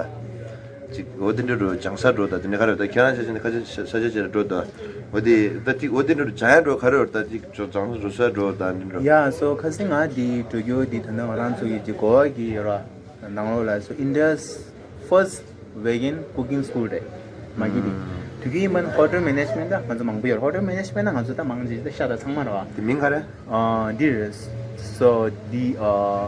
ཅིག་འོ་དེ་འདྲ་འགྲོ་སྦྱང་ས་འགྲོ་ད་དེ་འདྲ་ག་རེ་ད་ཁྱེད་རང་ཆ་ཆེན་ཁ་ཆེན་ས་ཆ་ཆེ་རེ་འགྲོ་ད། འོ་དེ་ད་ཅིག་འོ་དེ་འདྲ་འགྲོ་སྦྱང་ཡ་འགྲོ་ག་རེ་ད་ཅིག་སྦྱང་ས་འགྲོ་ས་འགྲོ་ད་འདི་འགྲོ། ཡ་སོ་ཁ་སང་ང་དེ་འགྲོ་རྒྱུ་དེ་ད་ནང་རང་ཚོ་ཡི་ཅིག་གོ་བ་གི་ཡོད་ར་ནང་ལོགས་ལ་སོ་India's first vegan cooking school རེད། མ་གི་དེ། དུས་ཀྱི་ཡིན་པ་ན་hotel management ད་ང་ཚོ་མང་པོ་ཡོད། hotel management ད་ང་ཚོ་ད་མང་ཆེ་ད་ཤ་ད་ཚང་མ་རེད་བ། དེ་མིང་ག་རེ། ཨ་འདི་རེད། So the uh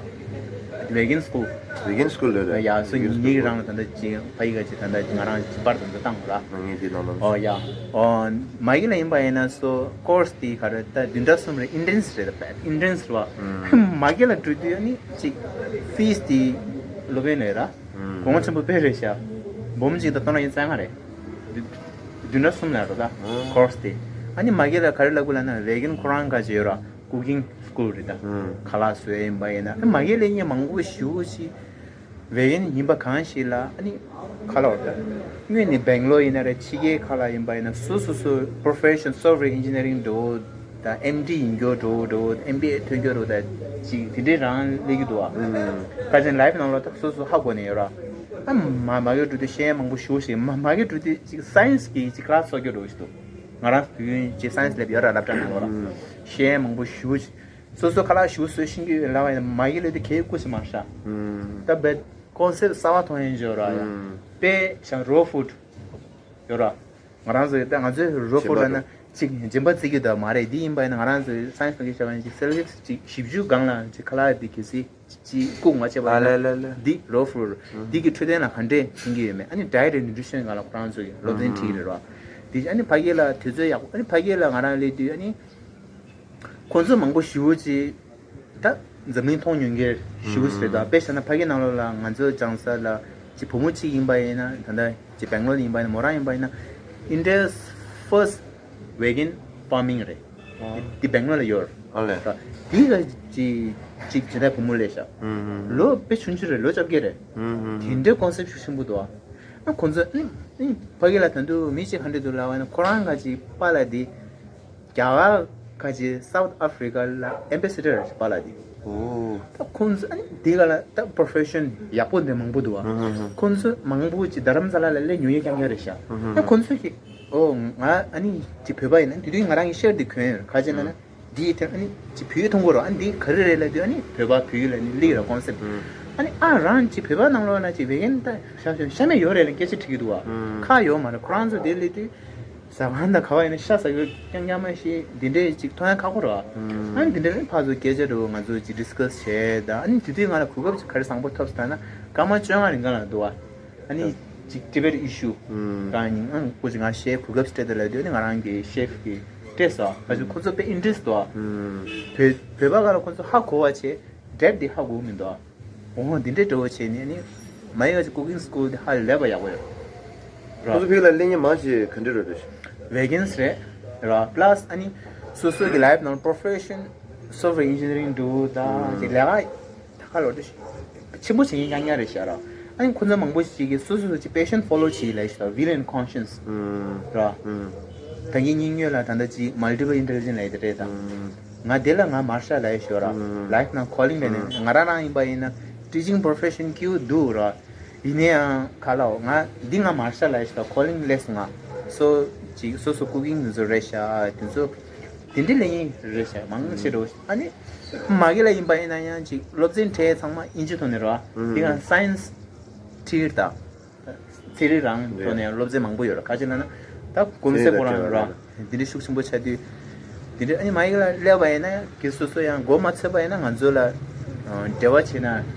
vegan school vegan school རེད་རེད། ཡ་སོ་ཉིད་ཀྱི་རང་ལ་ད་ལྟ་ཅི་ཕ་ཡི་ག་ཅི་ད་ལྟ་ང་རང་ཅི་པར་ད་ལྟ་བཏང་ར། ང་ངས་འདི་ནང་ལ། ཨོ་ཡ། ཨོ་མ་གི་ལ་ཡིན་པ་ཡིན་ན་སོ་course དེ་ག་རེ་ད་བདུན་ཕྲག་གསུམ་རེད། intense རེད་ད་པད་intense རེད་བ། མ་གི་ལ་འགྲོ་དུས་ཨ་ནི་ཅིག་fees དེ་སློབ་དཔོན་ནས་ར། གོང་ཆེན་པོ་དཔེ་རེད་ཤག་འབུམ་གཅིག་དང་སྟོང་ཕྲག་ཉི་ཤུ་རྩ་ལྔ་རེད། བདུན་ཕྲག་གསུམ་ལ་རོ་ད་course དེ། ཨ་ནི་མ་གི་ལ་ག་རེ་ལབ་དགོས་ལབ་ན་vegan ཁོ་རང་ག་ཅི་ཡོད་ར་cooking school རེད་ད། ཁ་ལག་བཟོ་ཡ་ཡིན་པ་ཡིན་ན་ཨ་མ་གི་ལ་ཡིན་མང་པོ་ཞུ་ཞིག vegan ཡིན་པ་གང་ཞིག་ལ་ཨ་ནི་ཁ་ལག་རོ་ད། སྔོན་ནས་སྦེང་ལོར་ཡིན་ན་རེད་ཕྱི་རྒྱལ་ཁ་ལག་ཡིན་པ་ཡིན་ན་སོ་སོ་སོ་profession software engineering འགྲོ། ད་ཨེམ་ཌི་ཡིན་རྒྱུ་འགྲོ་འགྲོ་ཨེམ་བི་ཨེ་ཐོན་རྒྱུ་འགྲོ་ད་ཅིག་དེ་འདྲའི་རང་སླེབས་ཀྱི་འདུག་ཨ། ཁ་ཅན་ལའིབ་ནང་ལོགས་ད་སོ་སོ་ཧ་གོ་ནས་ཡོད་ར། ཨ་མ་མ་གི་འགྲོ་དུས་ཤེས་ཡ་མང་པོ་ཞུ་ཞིག་མ་མ་གི་འགྲོ་དུས་ཅིག་སའེན་སི་གི་ཅིག་ཁ་ལག་ཚོགས་རྒྱུ་འགྲོ་ཞིག་འདུག་ང་རང་དུས་ཡུན་ཅིག་སའེན་སི་ལེབ་ཡོད་ར་སློབ་གྲྭ་ནང་ལོགས་ར། ཤེས་ཡ་མང་པོ་ཞུ་ཞིག་སོ་སོ་ཁ་ལག་ཞུ་སོ་ཤིང་གི་ལ་བ་ཡིན་མ་གི་ལོས་དུས་ཁེ་ཀུ་ཞིག་མ་ཤ། ད་བེད་ཀོན་སེབ་གསར་བ་མཐོང་ཡིན་འཇོག་ར་ཡ། དཔེ་ཤང་རོ་ཕུད་ཡོད་ར། ང་རང་ཚོ་ད་ང་ཚོའི་རོ་ཕུད་ལ་ན་ཅིག་སྦྱིན་པ་བརྩི་རྒྱུ་ད་མ་རེད། འདི་ཡིན་པ་ཡིན་ན་ང་རང་ཚོའི་སའེན་སི་ནང་གི་བྱ་བ་ཡིན་ཅིག་སེལ་ལིབ་ཅིག་བཞི་བཅུ་སྒང་ལ་ཅིག་ཁ་ལག་འདི་གི་སི་ཅིག་ལྐུགས་མ་བྱས་པ་ཡིན་ན་འདི་རོ་ཕུད་འདི་གི་འཕྲོད་བསྟེན་ལ་ག་འདྲས་ཕན་གྱི་ཡོད་མེད། ཨ་ནི་diet and nutrition སྒང་ལ་ཁོ་རང་ཚོ་གི་སློབ་ཚན་ཁྲིད་ཀྱི་རེད་བ། འདི་ཨ་ནི་ཕ་གི་ལ་དུས་ཚོད་ཡག་པོ་ཨ་ནི་ཕ་གི་ལ་ང་རང་སླེབས་དུས་ཨ་ནི་ཁོང་ཚོ་མང་པོ་ཞུ་ཅིག་ད་འཛམ་གླིང་མཐོང་མྱོང་མཁན་ཞུ་ཟེར་ད་དཔེ་བཞག་ན་ཕ་གི་ནང་ལོགས་ལ་ང་ཚོ་སྦྱང་ས་ལ་ཅིག་བུ་མོ་གཅིག་ཡིན་པ་ཡིན་ན་ད་ལྟ་ཅིག་སྦེང་ལོར་ཡིན་པ་ཡིན་ན་མོ་རང་ཡིན་པ་ཡིན་ན་India's first vegan farming རེད། འདི་སྦེང་ལོར་ལ་ཡོད་རེད། འདི་ག་ཅིག་ཅིག་ཇི་ལྟར་བུ་མོ་ལས་ཤག་ལོ་དཔེ་ཆུང་ཆུང་རེད། ལོ་བཅོ་བརྒྱད་རེད། དེ་འདྲའི་ཀོན་སེབ་ཤུགས་ཆེན་པོ་འདུག་ཨ། ཁོང་ཚོ་ཕ་གི་ལ་ད་དུང་མི་གཅིག་ག་འདྲ་འདུག་ལབ་པ་ཡིན་ན་ཁོ་རང་ག་ཅིག་པཱ་ལགས་འདི། རྒྱ་གར་ཁ་ཅིག་South Africa ལ་ཨེམ་བེ་སེ་ཌར་པཱ་ལགས་དེ། ཨོ། ད་ཁོང་ཚོ་ཨ་ནི་དེ་ག་ལ་ད་པོ་རོ་ཕེ་ཤོན་ཡག་པོ་འདི་མང་པོ་འདུག་ཨ། ཁོང་ཚོ་མང་པོ་ཅིག་རྡ་རམ་ས་ལ་ལ་སླེབས་ཉོ་ཡས་རྐྱང་རྐྱང་རེད་ཤག་ད་ཁོང་ཚོ་གི་ཨོ་ང་ཨ་ནི་ཅིག་བོད་པ་ཡིན་ན་དེ་དུས་ང་རང་གི་ཤར་དེ་གྱོན་ཡོད་ཁ་ཅིག་ན་ན་དེའི་ཐད་ཨ་ནི་ཅིག་བོད་ཡིག་མཐོང་གི་རེད། ཨ་ནི་འདི་ག་རེ་རེད་ལབ་དུས་ཨ་ནི་བོད་པ་བོད་ཡིག་ལ་ནི་སླེབས་ར་ཀོན་སེབ་ཨ་ནི་ཨ་རང་ཅིག་བོད་པ་ནང་ལོགས་ན་ཅིག་བེ་གན་ད་ཤ་ཤ་ཤ་མེད་ཡོད་རེད་ལ་སྐད་ཆ་དྲི་གི་འདུག་ཨ། ཁ་ཡོད་མ་རེད། ཁོ་རང་ཚོ་དེ་སླེབས་དུས། ཟ་ཁང་དང་ག་བ་ཡིན་ན་ཤ་ཟ་རྒྱུ་རྐྱང་རྐྱང་མ་ཤེས་འདི་འདྲའི་ཅིག་མཐོང་ཡ་ཁག་པོ་རེད་བ། ཨ་ནི་འདི་འདྲ་ནི་ཕར་ཚུར་སྐད་ཆ་འདྲ་བོ་ང་ཚོ་ཅིག་ཌི་སི་ཀ་སི་བྱས་ད་ཨ་ནི་དེ་དུས་ང་ལ་གོ་སྐབས་ཅིག་ག་རེ་བཟང་པོ་ཐོབ་ཟེར་ན་སྐར་མ་བཅོ་ལྔ་རིང་ག་ལ་འདུག་བ། ཨ་ནི་ཅིག་ཊི་བེ་ཊི་ཨི་ཤུ་གང་ཡིན་ཨང་ཁོ་ཅིག་ང་ཤེས་གོ་སྐབས་སྤྲད་དེ་ལབ་དུས་ཨ་ནི་ང་རང་གི་ཤེ་ཕི་གི་སྤྲད་སོང་བ། ཁོ་ཚོ་དཔེ་ཨིན་ཊི་རེ་སི་འདུག་བ། བོད་བོད་པ་ག་ལ་ཁོ་ཚོ་ཧ་གོ་བ་བྱས་ཌེབ་དེ་ཧ་གོ་མི་འདུག་བ། འོ་འདི་འདྲའི་འདྲ་བོ་བྱས་ནས་ནི་མ་ཡ་ཅིག་ཀུ་ཀིང་སི་ཀུལ་དེ་ཧ་ལས་པ་ཡག་པོ་ཡོད་ར། ཁོ་ཚོ་ཕིག་ལ་གླེང་ཉེ་མང་ཆེ་ག་འདྲ་རེད་རེད། བེ་གན་སི་རེད་ར། པ་ལ་སི་ཨ་ནི་སོ་སོ་གི་ལའིབ་ནང་པོ་རོ་ཕེ་ཤོན་སོབ་ཝེར་ཨིན་ཇི་ནི་ཡ་རིང་འདུག་ད་ཅིག་ལས་ཀ་ད་ག་ལོ་དེ་ཆེན་པོ་བྱེད་མཁན་རྐྱང་རྐྱང་རེད་ཤག་ར། ཨ་ནི་ཁོ་ཚོ་མང་པོ་ཞིག་གིས་སོ་སོ་སོ་ཅིག་པེ་ཤན་ཕོ་ལོ་བྱེད་ལབ་ཤག་ཝིལ་ཨེན་ཁོན་ཤེན་སི་ར། ད་གིན་སྙིང་ཉོ་ལ་ད་ལྟ་ཅིག་མལ་ཊི་པལ་ཨིན་ཊེ་ལི་ཇེན་ཊི་ལབ་ཡ་དེ་རེད་ད། ང་དེ་ལ་ང་མར་ཤལ་ལབ་ཡ་ཞོར་ར། ལའིཕ་ནང་ཁོ་ལིང་ལབ་ནས་ང་རང་རང་ཡིན་པ་ཡིན་ན་ཊི་ཅིང་པོ་རོ་ཕེ་ཤན་སྐྱིད་འདུག་ར། ཡིན་ན་ཡང་ག་ལའོ་ང་འདི་ང་མར་ཤལ་ལབ་ཡ་ཞིག་ད། ཁོ་ལིང་ལེས་ང་སོ་ཅིག་སོ་སོ་ཀུ་ཀིང་དེ་ཚོ་རེད་ཤག་དེ་ཚོ་དེ་འདྲའི་ལས་ཡིན་རེད་ཤག་མང་ཆེ་རོ། ཨ་ནི་མ་གི་ལ་ཡིན་པ་ཡིན་ན་ཡང་ཅིག་སློབ་ཚན་གྲས་ཚང་མ་ཨིན་ཇི་ཐོག་ནས་རོ། འདི་ང་སའེན་སི་ཁྲིད་ད། ཚན་རིག་རང་ཐོག་ནས་སློབ་ཚན་མང་པོ་ཡོད་ར། ག་ཅི་ལབ་ན་ད་གོམས་གཤིས་ཁོ་རང་ཡོད་ར། འདི་འདྲ་ཤུགས་ཆེན་པོ་ཆགས་དུས། འདི་འདྲ་ཨ་ནི་མ་གི་ལ་སླེབས་པ་ཡིན་ན་གི་སོ་སོ་ཡང་མགོ་མ་ཚོད་པ་ཡིན་ན་ང་ཚོ་ལ་འབྲེལ་བ་བྱས་ན་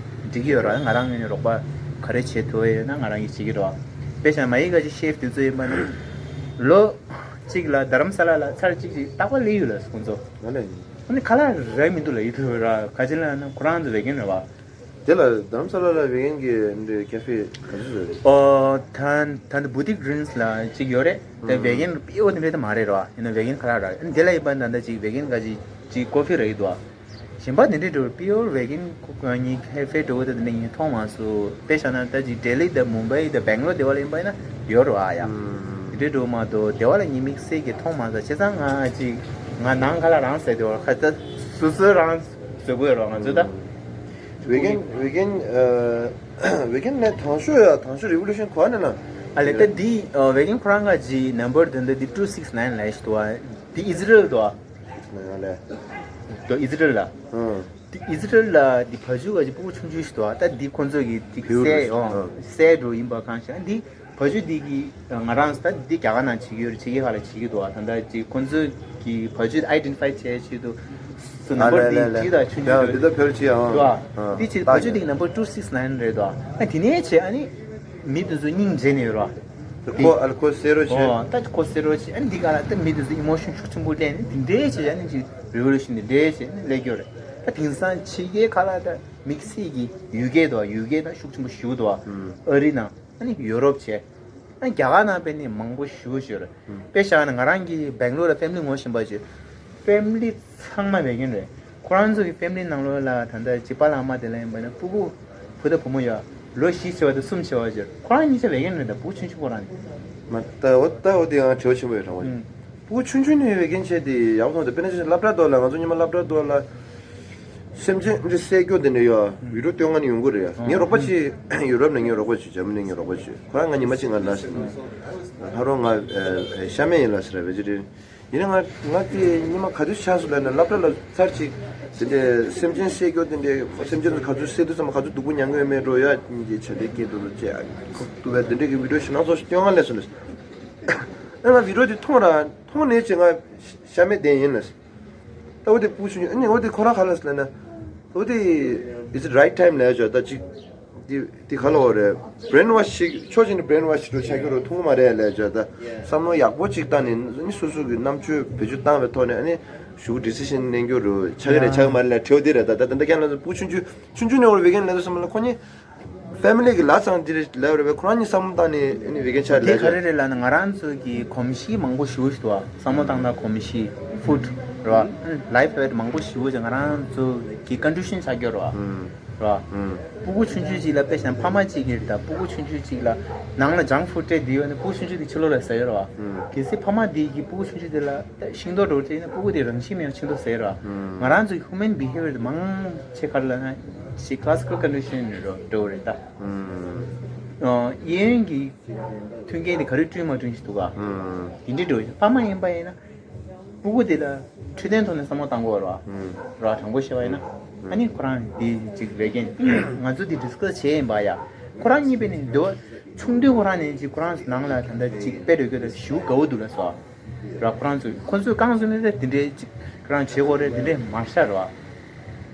འགྲིག་གི་ཡོད་ར། ང་རང་ངོས་ནས་རོགས་པ་ག་རེ་བྱེད་ཐུབ་ཡོད་ན་ང་རང་གིས་བྱེད་ཀྱི་རེད་བ། དཔེ་བཞག་མ་གི་ག་ཅི་ཤེ་ཕི་དེ་ཚོ་ཡིན་པ་ན་ལོ་གཅིག་ལ་རྡ་རམ་ས་ལ་ལ་ཚར་གཅིག་ཅིག་རྟག་པར་སླེབས་ཡོད་ལ་ཁོང་ཚོ། ཨ་ནི་ཁ་ལག་རག་མི་འདུག་ལ་ཡིད་ཐུབ་ར། ག་ཅི་ལབ་ན་ཁོ་རང་ཚོ་བེ་གན་རེད་བ། དེ་ལ་རྡ་རམ་ས་ལ་ལ་བེ་གན་གྱི་འདི་ཀེ་ཕེ་ག་ཚོད་ཡོད་རེད། ཨོ། ད་ད་འདི་བུ་ཊིག་ཌི་རིམ་སི་ལ་གཅིག་ཡོད་རེད། དེ་བེ་གན་པི་ཡོར་དེ་འདྲ་ད་མ་རེད་རོ། ཡིན་ན་བེ་གན་ཁ་ལག་རག་ཡོད། དེ་ལ་ཡིན་པ་ད་ད་ཅིག་བེ་གན་ག་ཅིག་ཅིག་ཀོ་ཕི་རག་གི་འདུག་ཨ། གཞན་པ་དེ་འདྲ་འགྲོ་པི་ཡོར་བེ་གན་ཁོ་ག་ཉིད་ཀེ་ཕེ་འགྲོ་གི་ད་དེ་འདྲ་ངས་མཐོང་མ་སོང་། དཔེ་བཞག་ན་ད་ཅིག་ལྡི་ལི་དང་མུམ་བྷའི་དང་བེང་ལོར་དེ་བ་ལ་ཡིན་པ་ཡིན་ན་ཡོད་རོ་ཨ་ཡ། དེ་འདྲ་འགྲོ་མ་གཏོགས་དེ་བ་ལ་ངས་དམིགས་བསལ་གྱི་མཐོང་མ་སོང་། བྱས་ཙང་ང་ཅིག་ང་ནང་ཁ་ལག་རང་ཟས་དེ་བ་ཁ་ད་སོ་སོ་རང་བཟོ་དགོས་རོ་ང་ཚོ་ད། བེ་གན་བེ་གན་ཨ། བེ་གན་ནས་དང་ཤོས་ཡ་དང་ཤོས་རི་བོ་ལུ་ཤན་གོ་ནས་ན། ཨ་ལེ་ད་འདི་ཨ་བེ་གན་ཁོ་རང་ག་ཅི་ནམ་བར་དེ་འདི་འདི་ཊུ་སིགས་ནའིན་ལབ་ཞིག་འདུག་ཨ། འདི་ཨི་ཟི་རལ་འདུག་ཨ། ནང་ལས། འདི་ཨི་ཟི་རལ་ལ། ཨང་། འདི་ཨི་ཟི་རལ་ལ་འདི་བ་ཕྱུགས་ག་ཅི་སྤུ་གུ་ཆུང་ཆུང་ཞིག་འདུག་ཨ། ད་འདི་ཁོ་ཚོ་གི་འདི་བེའུ་སྲས་རེད། ཨོ་ཨང་། སྲས་འགྲོ་ཡིན་པ་གང་ཤེས། འདི་བ་ཕྱུགས་འདི་གི་ང་རང་ད་འདི་རྒྱ་གར་ནང་བྱེད་ཀྱི་ཡོད་རེད། ཕྱི་རྒྱལ་ཁག་ལ་བྱེད་ཀྱི་འདུག་ཨ། ད་ལྟ་ཅིག་ཁོ་ཚོ་གི་བ་ཕྱུགས་ཨའི་ཌེན་ཊི་ཕའི་བྱེད་ཆེད་དུ། སུ་ནམ་བར་འདི་འདི་དང་ཆུང་ཆུང་རེད། འདི་ད་ཕལ་ཆེ་ཨང་། འདུག་ཨ། འདི་ཆེད་བ་ཕྱུགས་འདི་གི་ནམ་བར་ཊུ་སིགས་ནའིན་རེད་འདུག་ཨ། ཨ་དེ་ནས་བྱས་ཨ་ནི་མི་དེ་ཚོ་སྙིང་རྗེ་ནས་ཡོད་ར། ཁོ་ཨ་ལ་ཁོ་སེ་རོ་ཆེ། ཨོ་ད་ཁོ་སེ་རོ་ཆེ། ཨ་ནི་འདི་ག་ལ་ད་མི་དེ་ཚོ་ཨི་མོ་ཤན་ཤུགས་ཆེན་པོ་སླེབས་ནས་འདི་འདྲའི་བྱས་ཨ་ནི་ཅིག་རི་བོ་ལུ་ཤན་འདི་འདྲའི་བྱས་ཨ་ནི་སླེབས་ཀྱི་ཡོད་རེད། ད་དེང་སང་ཕྱི་རྒྱལ་ཁག་ལ་ད་དམིགས་བསལ་གྱི་ཡུ་ཀེ་འདུག་ཨ། ཡུ་ཀེ་ད་ཤུགས་ཆེན་པོ་ཞེ་པོ་འདུག་ཨ། ཨ་རི་ནང་ཨ་ནི་ཡོ་རོབ་བྱས། ཨ་རྒྱ་གར་ནང་དཔེ་ནི་མང་པོ་ཞེ་པོ་ཅིག་ཡོད་རེད། དཔེ་བཞག་ན་ང་རང་གིས་བེང་ལོར་ལ་ཕེ་མི་ལི་ངོ་ཤེས་པ་ཅིག་ཕེ་མི་ལི་ཚང་མ་བེ་གན་རེད། ཁོ་རང་ཚོ་གི་ཕེ་མི་ལི་ནང་ལོགས་ལ་ད་ལྟ་ཅིག་པཱ་ལགས་ཨ་མ་དེ་ལ་ཡིན་པ་ན་སྤུ་གུ་བུ་དང་བུ་མོ་ཡོད། ལོ་བཞི་བྱས་པ་དང་གསུམ་བྱས་པ་ཅིག་ཁོ་རང་གཉིས་ཆ་བེ་གན་རེད། ད་སྤུ་གུ་ཆུང་ཆུང་ཁོ་རང་ནི། མ་ད་འོ་ད་འོ་དེ་ཡང་བྲེལ་བ་ཆེན་པོ་ཡོད་རང་བ་ཡིན། ཨུམ། སྤུ་གུ་ཆུང་ཆུང་ནས་བེ་གན་བྱས་དེ་ཡག་པོ་མཐོང་། དེ་དཔེར་ན་ཆ་བཞག་སློབ་གྲྭ་ཐོག་ལ་ང་ཚོ་སྔོན་མ་སློབ་གྲྭ་ཐོག་ལ། སེམས་ཅན་འདི་བསད་རྒྱུ་དེ་འདྲ་ཡོད། བི་ཌིའོ་སྟོན་མཁན་ཡོང་གི་རེད། ངའི་རོགས་པ་ཅིག་ཡུ་རོབ་ནས་ངའི་རོགས་པ་ཅིག་འཇར་མ་ནིའི་ངའི་རོགས་པ་ཅིག་ཁོ་རང་ང་ཉི་མ་གཅིག་ང་ལ་ཟེར་ན། ཧ་རོ་ང་ཨེ་ཤ་མེད་ཡིན་ལ་ཟེར་བ་ཅིག་རེད། ཡིན་ན་ང་ང་དེ་ཉི་མ་ག་དུས་ཆགས་སོང་ལབ་ན་སློབ་གྲྭ་ལ་ཚར་གཅིག་དེ་འདྲའི་སེམས་ཅན་བསད་རྒྱུ་དེ་འདྲའི་སེམས་ཅན་ཚོ་ག་ཚོད་བསད་དུས་ཙམ་ག་ཚོད་སྡུག་པོ་མྱངས་ཡོད་མེད་འགྲོ་ཡ་ཉིན་གྱི་བྱ་དེ་སྐད་དུ་ལོ་བཅས་ཁོག་ཏུ་བས་དེ་འདྲའི་གི་བི་ཌིའོ་ཞིག་སྣ་ཚོགས་ཤིག་སྟོན་ག་སླེབས་སོང་ལ། ཨེ་ང་བི་ཌིའོ་དེ་མཐོང་ར་མཐོང་ནས་ཅི་ང་ཤ་མེད་བསྡད་ཡིན་ལ། ད་འོ་དེ་སྤུ་གུ་ཆུང་ཆུང་ཨ་ནི་འོ་དེ་ཁོ་རང་ག་ལ་ཟེར་ན། འོ་དེ་is it right time ལབ་ཡ་ཅོ་ད་ཅིག་དེ་དེ་ག་ལ་འོ་རེད། བྷི་རེན་ཝ་ཤི་ཞིག་ཕྱོགས་གཅིག་ནས་བྷི་རེན་ཝ་ཤི་ཞིག་འགྲོ་ཆགས་ཀྱི་རོ་མཐོང་གི་མ་རེད་ལབ་ཡ་ཅོ་ད་བསམ་བློ་ཡག་པོ་ཅིག་བཏང་ནས་ཨ་ནི་སོ་སོ་གི་རྣམ་དཔྱོད་བེད་སྤྱོད་བཏང་བའི་ཐོག་ནས་ཨ་ནི་ཞུ་ཌི་སི་ཤན་ལེན་རྒྱུ་རུ་ཆགས་ཀྱི་རེད་ཆགས་ཀྱི་མ་རེད་ལབ་དྲི་བ་དེ་རེད། ད་ད་ད་ད་ཁྱེད་ལ་སྤུ་གུ་ཆུང་ཆུང་ཆུང་ཆུང་ནས་འོ་རེད་བེ་གན་ལབ་དུས་ཙམ་ལ་ཁོ་གཉིས། ཕེ་མི་ལི་གི་ལ་ཚང་དེ་རེད་ལབ་རེད་པས། ཁོ་རང་གཉིས་བསམ་བློ་བཏང་ནས་ཨ་ནི་བེ་གན་ཆགས་དེ་ལབ་ག་རེ་རེད་ལབ་ན་ང་རང་ཚོ་གི་གོམས་གཤིས་མང་པོ་ཞེ་པོ་ཞིག་འདུག་བ། བསམ་བློ་བཏང་ན་གོམས་གཤིས་ཧྥུཌ་རེད་བ། ལའིཕ་ཧེ་བིཊ་མང་པོ་ཞེ་པོ་ཅིག་ང་རང་ཚོ་གི་ཀོན་ཌི་ཤན་ཆགས་ཀྱི་ཡོད་རེད་བ། རེད་བ། སྤུ་གུ་ཆུང་ཆུང་ཅིག་ལ་དཔེ་བཞག་ན་ཕ་མ་གཅིག་གིས་རེད་ད་སྤུ་གུ་ཆུང་ཆུང་ཅིག་ལ་ནང་ལ་ཇང་ཕུཌ་སྤྲད་དེ་ཡོད་ན་སྤུ་གུ་ཆུང་ཆུང་དེ་ཕྱི་ལོགས་ལ་ཟ་ཡོད་རེད་བ། གལ་སྲིད་ཕ་མ་དེ་གིས་སྤུ་གུ་ཆུང་ཆུང་དེ་ལ། ཤིང་ཏོག་འདྲ་བོ་སྤྲད་ན་སྤུ་གུ་དེ་རང་ཤི་མེད་ཤིང་ཏོག་ཟ་ཡི་ར། ང་རང་ཚོའི་human behavior དེ་མང་ཆེ་ག་རེ་ལབ་ན་ཅིག་classical conditioning འདྲ་བོ་རེད་ད། གཡས་གཡོན་གྱི་མཐུན་རྐྱེན་དེ་ག་རེ་བསྐྲུན་མ་བསྐྲུན་ཞིག་འདུག་ག་དེ་འདྲའི་འདྲ་བོ་ཕ་མ་ཡིན་པ་ཡིན་ན་སྤུ་གུ་དེ་ལ་འཕྲོད་བསྟེན་ཐོག་ནས་བསམ་བློ་བཏང་དགོས་ར། ར་དྲང་པོ་བཤད་པ་ཡིན་ན་ཨ་ནི་ཁོ་རང་དེ་ཅིག་ལས་འགན་ང་ཚོ་དེ་discuss བྱས་ཡིན་པ་ཡ། ཁོ་རང་གཉིས་པོ་ནི་འདི་བ་ཆུང་དུས་ཁོ་རང་ནས་ཅིག་ཁོ་རང་ནང་ལ་ད་ལྟ་ཅིག་དཔེ་འགྲོ་རྒྱུ་ལ་ཞེ་པོ་དགའ་བོ་འདུག་ལ་སོ། ར་ཁོ་རང་ཚོས་ཁོ་ཚོས་རྐང་བཙུགས་ནས་དེ་འདྲའི་ཅིག་ཁོ་རང་བྱེད་དགོས་རེད་དེ་འདྲའི་མ་ཤར་བ།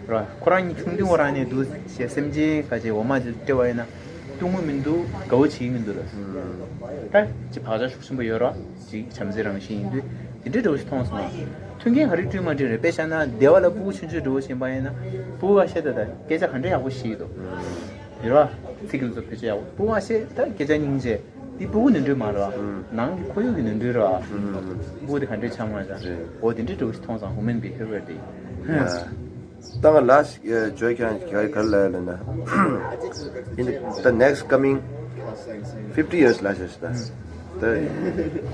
ར་ཁོ་རང་གཉིས་ཆུང་དུས་ཁོ་རང་ནས་འདུག་ཞེས་སེམས་ཅན་ཁ་ཅིག་འོ་མ་ཅིག་སྤྲད་པ་ཡིན་ན་བཏུང་གི་མི་འདུག་དགའ་བོ་བྱེད་ཀྱི་མི་འདུག་ལ། ད་ཅིག་བག་ཆགས་ཤུགས་ཆེན་པོ་ཡོད་ར་ཅིག་བྱམས་བརྩེ་རང་བཞིན་ཡིན་དུས་དེ་འདྲའི་འདྲ་བོ་ཞིག་མཐོང་སོང་ང་། མཐུན་རྐྱེན་ག་རེ་བསྐྲུན་མ་བསྐྲུན་རེད་དཔེ་བཞག་ན་སྡེ་བ་ལ་སྤུ་གུ་ཆུང་ཆུང་འདྲ་བོ་ཞིག་ཡིན་པ་ཡིན་ན་སྤུ་གུ་ཁ་ཤས་ད་ད་སྐད་ཆ་ག་འདྲ་ཡག་པོ་བཤད་ཀྱི་འདུག་ཡོད་ར། ཚིག་ལ་ཚོ་བེད་སྤྱོད་ཡག་པོ་སྤུ་གུ་ཨ་ཤེ་ད་སྐད་ཆ་སྙིང་རྗེ། འདི་སྤུ་གུ་ནོར་འཁྲུལ་མ་རེད་བ། ནང་གི་ཁོར་ཡུག་གི་ནོར་འཁྲུལ་རེད་བ། སྤུ་གུ་དེ་ག་འདྲས་ཆགས་མ་རེད། འོ་དེ་འདྲས་འགྲོ་གི་མཐོང་ཙང་human behavior དེ། ད་ང་last ཇོ་ཁྱང་ག་ག་ལ་ལ་ན། In the next coming fifty years ལ་ཤ་ཤ་ད། ད་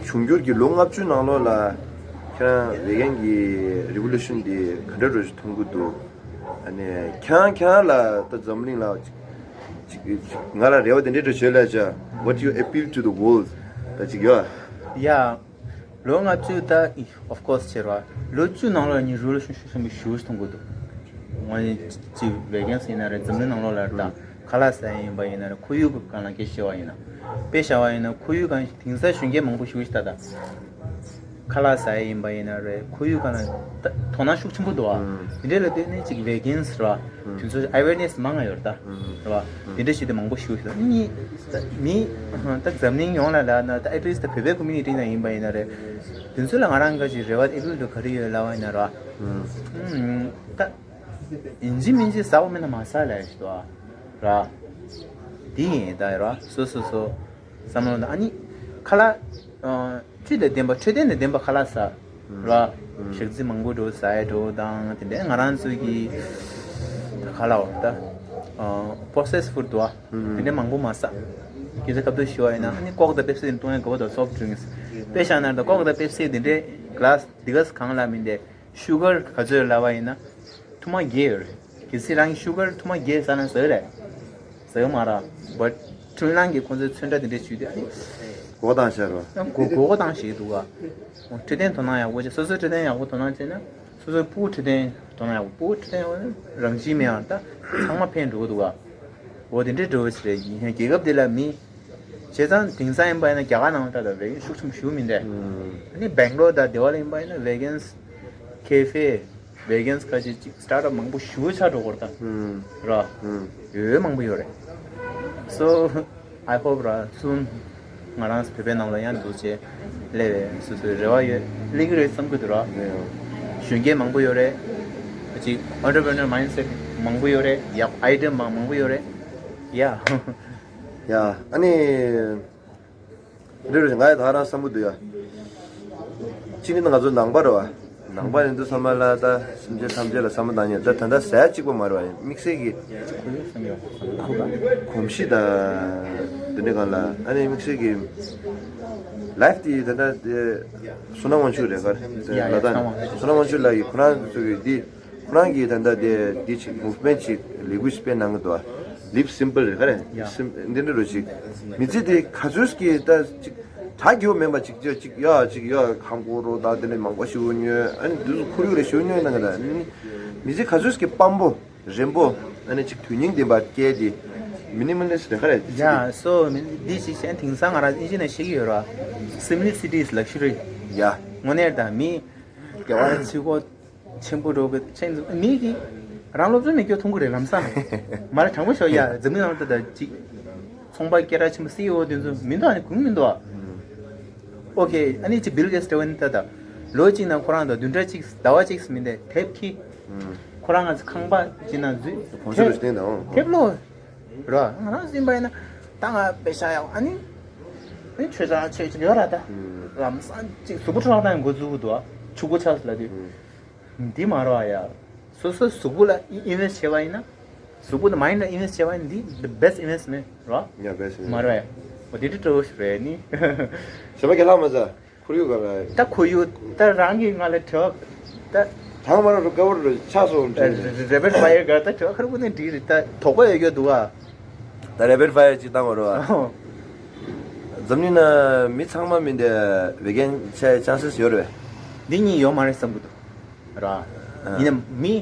འབྱུང་འགྱུར་གྱི་ལོ་ལྔ་བཅུ་ནང་ལོགས་ལ་ཁྱེད་རང་བེ་གན་གྱི་རི་བོ་ལུ་ཤན་འདི་ག་འདྲ་རུ་ཞིག་མཐོང་གི་འདུག་ཨ་ནི་ཁྱེད་རང་ཁྱེད་རང་ལ་ད་འཛམ་གླིང་ལ་ཅིག་ཅིག་ཅིག་ང་ལ་རེ་བ་དེ་འདྲའི་འདྲ་བྱོས་ལ་ཅ། What you appeal to the world? ད་ཅིག་ཡོད། ཡ། ལོ་ལྔ་བཅུ་ད་of course ཆེ་ར། ལོ་བཅུ་ནང་ལོགས་ཉིན་རུལ་ཤུ་ཤུ་ཤུ་མི་ཞུ་མཐོང་གི་འདུག་ང་ནི་ཅི་བེ་གན་སི་ཡིན་ན་རེད། འཛམ་གླིང་ནང་ལོགས་ལ་ད་ཁ་ལག་ཟ་ཡིན་པ་ཡིན་ན་རེད། ཁོར་ཡུག་གི་སྒང་ལ་སྐད་ཆ་བཤད་པ་ཡིན་ན། དཔེ་བཞག་པ་ཡིན་ན་ཁོར་ཡུག་སྒང་དེང་སང་གཞོན་སྐྱེས་མང་པོ་ཞུ་ཤི་ད་ད། ཁ་ལག་ཟ་ཡིན་པ་ཡིན་ན་རེད། ཁོར་ཡུག་སྒང་ལ་ད་དོ་སྣང་ཤུགས་ཆེན་པོ་འདུག་ཨ། དེ་འདྲ་ལ་བལྟས་ནས་ཅིག་བེ་གན་སི་ར། དེ་ཚོ་awareness མང་ང་ཡོད་ད། རེད་བ། དེ་འདྲ་ཞིག་དེ་མང་པོ་ཞུ་ཤི་ད་ནི། ད་མི་ད་འཛམ་གླིང་ཡོངས་ལ་ལབ་ན་ད་at least ད་བོད་པའི་community ན་ཡིན་པ་ཡིན་ན་རེད། དེ་ཚོ་ལ་ང་རང་ག་ཅིག་རེ་བ་ཨེ་པིལ་དུ་ག་རེ་ཡོད་ལབ་པ་ཡིན་ན་ར། ད་ཡིན་གཅིག་མིན་གཅིག་ཟ་བ་མིན་ན་མ་ཟ་ལབ་ཤི་ད་ར། དེ་ཡིན་ད་ར། སོ་སོ་སོ་བསམ་བློ་ན་ཨ་ནི་ཁ་ལག་བཅུད་དང་ལྡན་པ་འཕྲོད་བསྟེན་དང་ལྡན་པ་ཁ་ལག་ཟ་ར། ཞག་ཚི་མང་པོ་འགྲོ་ཟ་ཡ་འགྲོ་དང་དེ་འདྲའི་ང་རང་ཚོ་གི་ད་ཁ་ལག་འོ་ད་processed food དུ་བ་དེ་འདྲའི་མང་པོ་མ་ཟ། སྐད་ཆ་ཁ་ཐུག་ཞུ་བ་ཡིན་ན་ཨ་ནི་ཀོག་དང་པེབ་སི་འཐུང་ཡ་དགོས་པ་དང་soft drinks། དཔེ་བཞག་ན་ད་ཀོག་དང་པེབ་སི་དེ་འདྲའི་གི་ལ་སི་དེ་ག་སི་གང་ལ་མིན་ཏེ། ཤུ་གར་ག་ཚོད་ལབ་པ་ཡིན་ན་ཐུར་མ་བརྒྱད་ཡོད་རེད། གལ་སྲིད་རང་གི་ཤུ་གར་ཐུར་མ་བརྒྱད་ཟ་ན་ཟ་རེད། ཟ་ཡོད་མ་རེད། བཊ་ཁྱོད་རང་གི་ཁོང་ཚོའི་ཚོན་ཁྲ་དེ་འདྲ་བྱུས་ཏེ་ཨ་ནི་གོ་བཏང་ཤར་བ། གོ་གོ་བཏང་ཞིག་འདུག་ག་འཕྲོད་བསྟེན་དོ་སྣང་ཡག་པོ་བྱས། སོ་སོའི་འཕྲོད་བསྟེན་ཡག་པོ་དོ་སྣང་བྱས་ན་སོ་སོའི་ཕྲུ་གུ་འཕྲོད་བསྟེན་དོ་སྣང་ཡག་པོ། ཕྲུ་གུ་འཕྲོད་བསྟེན་ཡག་པོ་ན་རང་བཞིན་མེད་ཡང་ད་ཚང་མ་ཕན་འགྲོ་གི་འདུག་ག་འོ་དེ་འདྲའི་འགྲོ་བ་ཞིག་རེད། ཡིན་ཡང་རྒྱལ་ཁབ་དེ་ལ་མི་བྱས་ཙང་དེང་སང་ཡིན་པ་ཡིན་ན་རྒྱ་གར་ནང་ལ་ད་ལྟ་བེ་གན་ཤུགས་ཆེན་པོ་ཞིག་མིན་ཏེ། ཨ་ནི་སྦེང་ལོར་དང་དེ་བ་ལ་ཡིན་པ་ཡིན་ན་བེ་གན་སི་ཁེ་ཧྥེ་བེ་གན་སི་ཁ་ཅིག་ཅིག་སི་ཊར་ཊབ་མང་པོ་ཞིག་ཆགས་འགྲོ་གི་རེད་ད། ར། ཡོད་མང་པོ་ཡོད་རེད། So I hope ར་soon ང་རང་བོད་པའི་ནང་ལ་ཡང་འདུག་ཅེས་སླེབས་པའི་སོ་སོའི་རེ་བ་ཡོད། སླེབས་ཀྱི་རེད་བསམ་གྱི་འདུག་ར། གཞོན་སྐྱེས་མང་པོ་ཡོད་རེད། ཅིག་entrepreneur mindset མང་པོ་ཡོད་རེད། ཡག་ཨའི་ཌི་ཡ་མང་མང་པོ་ཡོད་རེད། ཡ། ཡ། ཨ་ནི། འདི་རུ་ང་ཡི་ད་རང་བསམ་གྱི་འདུག་ཡ། གཅིག་ནི་ང་ཚོ་ནང་པ་རེད་བ། ནང་པ་ཡིན་དུས་ཚང་མ་ལ་ད་སེམས་ཅན་ཐམས་ཅད་ལ་བསམ་བློ་བཏང་ཉན་ད་ད་ལྟ་ཟས་གཅིག་པ་མ་རེད་བ། ཡིན་དམིགས་བསལ་གྱི་གོམས་གཤིས་དང་དེ་འདྲའི་སྒང་ལ་ཨ་ནི་དམིགས་བསལ་གྱི་ལའིཕ་དེ་ད་ལྟ་དེ་བསོད་ནམས་དབང་ཕྱུག་རེད་ག་རེད། ཡ་ཡ་ལ་དྭགས་བསོད་ནམས་དབང་ཕྱུག་ལགས་ཀྱིས་ཁོ་རང་ཚོ་གི་འདི། ཁོ་རང་གིས་ད་ལྟ་དེ་འདི་ཅིག་མུབ་མེན་ཊི་ཅིག་ལས་འགུལ་ཞིག་སྤེལ་གནང་གི་འདུག་བ། Live simple རེད་ག་རེད། ཡ། སིམ་འདི་འདྲ་རུ་ཅིག་མི་ཚེ་དེ་ག་ཚོད་ཀྱི་ད་ཅིག་གྲ་རྒྱས་པོ་མིན་པ་ཅིག་ཅིག་ཅིག་ཡ་ཅིག་ཡ་ཁང་སྐོར་རོ་ད་དེ་འདྲ་མང་པོ་ཞིག་ཉོས། ཨ་ནི་འདི་ཚོ་ཁོར་ཡུག་ལ་ཞིག་ཉོས་གནང་གི་ད། ཨ་ནི་མི་ཚེ་ག་ཚོད་ཀྱི་སྤམ་པོ་རན་པོ་ཨ་ནི་ཅིག་དོན་སྙིང་ལྡན་པ་སྐྱེལ་ཏེ་མི་ནི་མལ་ལི་སི་ཊི་རེད་ག་རེད། ཡ། སོ་མི་འདི་ཅིག་གཞན་དེང་སང་ང་རང་ཨིན་ཇི་ནས་ཤེས་ཀྱི་ཡོད་ར། Simplicity is luxury། ཡ། དངོས་གནས་ད་མི་རྒྱལ་བ་ཚུལ་གོ་ཆེན་པོ་འགྲོ་གི་ཆེན་མི་གི་རང་སློབ་སྦྱོང་མེད་སྐྱོ་མཐོང་གི་རེད་ལམ་སང་། མ་རེད་དྲང་པོ་ཤོད་ཡ། འཛམ་གླིང་ནང་ད་ད་ཅིག་ཚོང་པ་སྐད་གྲགས་ཆེན་པོ་སི་ཨི་ཨོ་དེ་ཚོ་མི་འདུག་ཨ་ནི་གུང་མི་འདུག་ཨ། ཨོ་ཁེ། ཨ་ནི་ཅིག་བིལ་གེ་སི་དེ་བ་ནི་ད་ད་ལོ་གཅིག་ནང་ཁོ་རང་དང་བདུན་ཕྲག་གཅིག་ཟླ་བ་གཅིག་མིན་ཏེ་དེབ་ཁྱི། ཁོ་རང་ང་ཚོ་ཁང་པ་ཅིག་ནང་འཛུལ་གོང་ཚོད་ལ་བརྟེན་དང་། དེབ་ལོ་ར་ང་རང་ཟིན་པ་ཡིན་ན་ད་ང་པེ་ཤ་ཡག་ཨ་ནི་ཨ་ནི་ཆོས་ཚ་ཆོས་ཅིག་ཡོད་ར་ད། ལམ་སང་ཅིག་གཟུགས་པོ་འཕྲོ་བརླག་བཏང་འགོ་འཛུགས་འདུག་ཨ། ཕྱུག་པོ་ཆགས་སོང་ལབ་དུས། འདི་མ་རེད་ཡ། སོ་སོའི་གཟུགས་པོ་ལ་ཨི་ཨིན་ཝེ་སི་ཊི་བྱས་པ་ཡིན་ན། གཟུགས་པོ་དང་མའིན་ཌི་ལ་ཨིན་ཝེ་སི་ཊི་བྱས་པ་ཡིན་ན་འདི་the best investment རེད། ཡ་best investment མ་རེད་ཡ། འོ་དེ་འདྲ་སྤྲོ་བོ་ཞིག་རེད་ནི། ཞེ་མ་གི་ལྷག་མ་ཟ། ཁོར་ཡུག་ག་ལ། ད་ཁོར་ཡུག་ད་རང་གི་ང་ལ་དྲི་བ་ད། དང་མ་ར་རུ་དཀའ་བ་རུ་ཆགས་སོང་དྲན། རེ་པིཌ་ཕ་ཡར་ག་ད་དྲི་བ་ཁ་རུ་ནས་འདྲི་རེད་ད་དོགས་པ་ཡོད་ཡོད་འདུག་ཨ། ད་རེ་པིཌ་ཕ་ཡར་ཅིག་བཏང་བ་རེད་བ། འཛམ་གླིང་ན་མི་ཚང་མ་མིན་ཏེ་བེ་གན་ཆགས་ཡ་ཆན་སེ་སི་ཡོད་རེད་པས། འདི་གཉིས་ཡོད་མ་རེད་བསམ་གི་འདུག་ར། ཨ། ཡིན་ན་མི་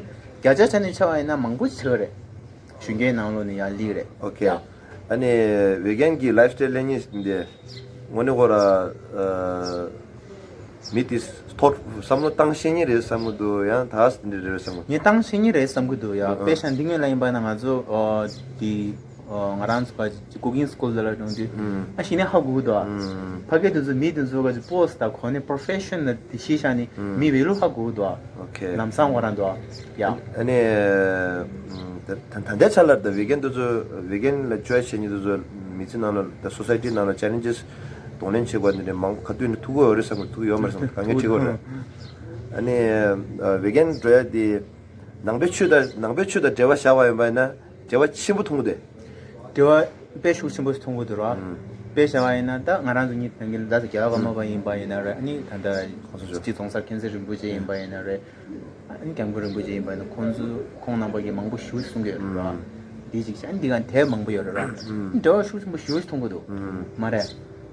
བརྒྱ་ཆ་ཆ་ནས་ཆ་བ་ཡིན་ན་མང་པོ་ཞིག་ཆགས་རེད། གཞོན་སྐྱེས་ནང་ལོགས་ནས་ཡར་སླེབས་རེད། ཨོ་ཁེ། ཡ། ཨ་ནི་བེ་གན་གྱི་ལའིཕ་སི་ཊའིལ་ལེན་མཁན་འདི་དངོས་གནས་ཁོ་ར་ཨ་མི་དེ་ཐོག་བསམ་བློ་བཏང་ཤེས་མཁན་རེད་བསམ་གི་འདུག་ཡང་ད་ག་ཟེ་དེ་འདྲ་རེད་བསམ་གི། ངས་བཏང་ཤེས་མཁན་རེད་བསམ་གི་འདུག་ཡ། ཨ། དཔེ་བཞག་འདི་སྔོན་ལ་ཡིན་པ་ན་ང་ཚོ་ཨ་དེ་ཨ་ང་རང་ཚོ་ག་ཅིག་ཀུ་ཀིང་སི་ཀུལ་དེ་ལ་འགྲོ་དུས་ཨ་ཞི་ནས་ཧ་གོ་གི་འདུག་ཨ། ཕ་གི་དེ་ཚོ་མི་དེ་ཚོ་ག་ཅིག་པོ་སི་ཊི་དང་གོ་ནས་པོ་རོ་ཕེ་ཤན་ལ་དེ་ཤེས་བཞག་ནས་མི་ཝེ་ལུ་ཧ་གོ་གི་འདུག་ཨ། ཨོ་ཁེ། ལམ་སང་ཁོ་རང་འདུག་ཨ། ཡ། ཨ་ནི་ད་ད་ལྟའི་ཆ་ལ་ད་བེ་གན་དེ་ཚོ་བེ་གན་ལ་ཅོའི་སི་བྱེད་མཁན་དེ་ཚོ་མི་ཚེ་ནང་ལ་ད་སོ་སའི་ཊི་ནང་ལ་ཆེ་ལེན་ཇེ་སི་གདོང་ལེན་བྱེད་དགོས་འདི་འདྲ་མང་ག་དུས་ནས་ཐུག་གི་ཡོད་རེད་བསམ་གི། ཐུག་གི་ཡོད་མ་རེད་བསམ་གི། དཀའ་ངལ་འཕྲད་ཀྱི་ཡོད་རེད། ཨ་ནི་ཨ་བེ་གན་འགྲོ་ཡ་དེ་ནང་པའི་ཆོས་དང་ནང་པའི་ཆོས་དང་འབྲེལ་བ་བཞག་པ་ཡིན་པ་ཡིན་ན་འབྲེལ་བ་ཆེན་པོ་མཐོང་གི་འདུག་འབྲེལ་བ་དཔེ་ཤུགས་ཆེན་པོ་ཞིག་མཐོང་གི་འདུག་ར། ཨུམ། དཔེ་བཞག་པ་ཡིན་ན་ད་ང་རང་ཚོ་གཉིས་ད་གིན་ད་ཚོ་རྒྱལ་བ་ཀརྨ་པ་ཡིན་པ་ཡིན་ན་རེད། ཨ་ནི་ད་ལྟ་སྤྱི་རྫོང་སར་མཁྱེན་བརྩེ་རིན་པོ་ཆེ་ཡིན་པ་ཡིན་ན་རེད། ཨ་ནི་སྐྱབས་མགོན་རིན་པོ་ཆེ་ཡིན་པ་ཡིན་ན་ཁོང་ཚོ་ཁོང་རྣམ་པ་གིས་མང་པོ་ཞེ་པོ་ཞིག་གསུང་གི་ཡོད་རེད་ར། འདི་ཅིག་བྱས། ཨ་ནི་འདི་ག་དེབ་མང་པོ་ཡོད་རེད་ར། འབྲེལ་བ་ཤུགས་ཆེན་པོ་ཞེ་པོ་ཞིག་མཐོང་གི་འདུག་མ་རེད།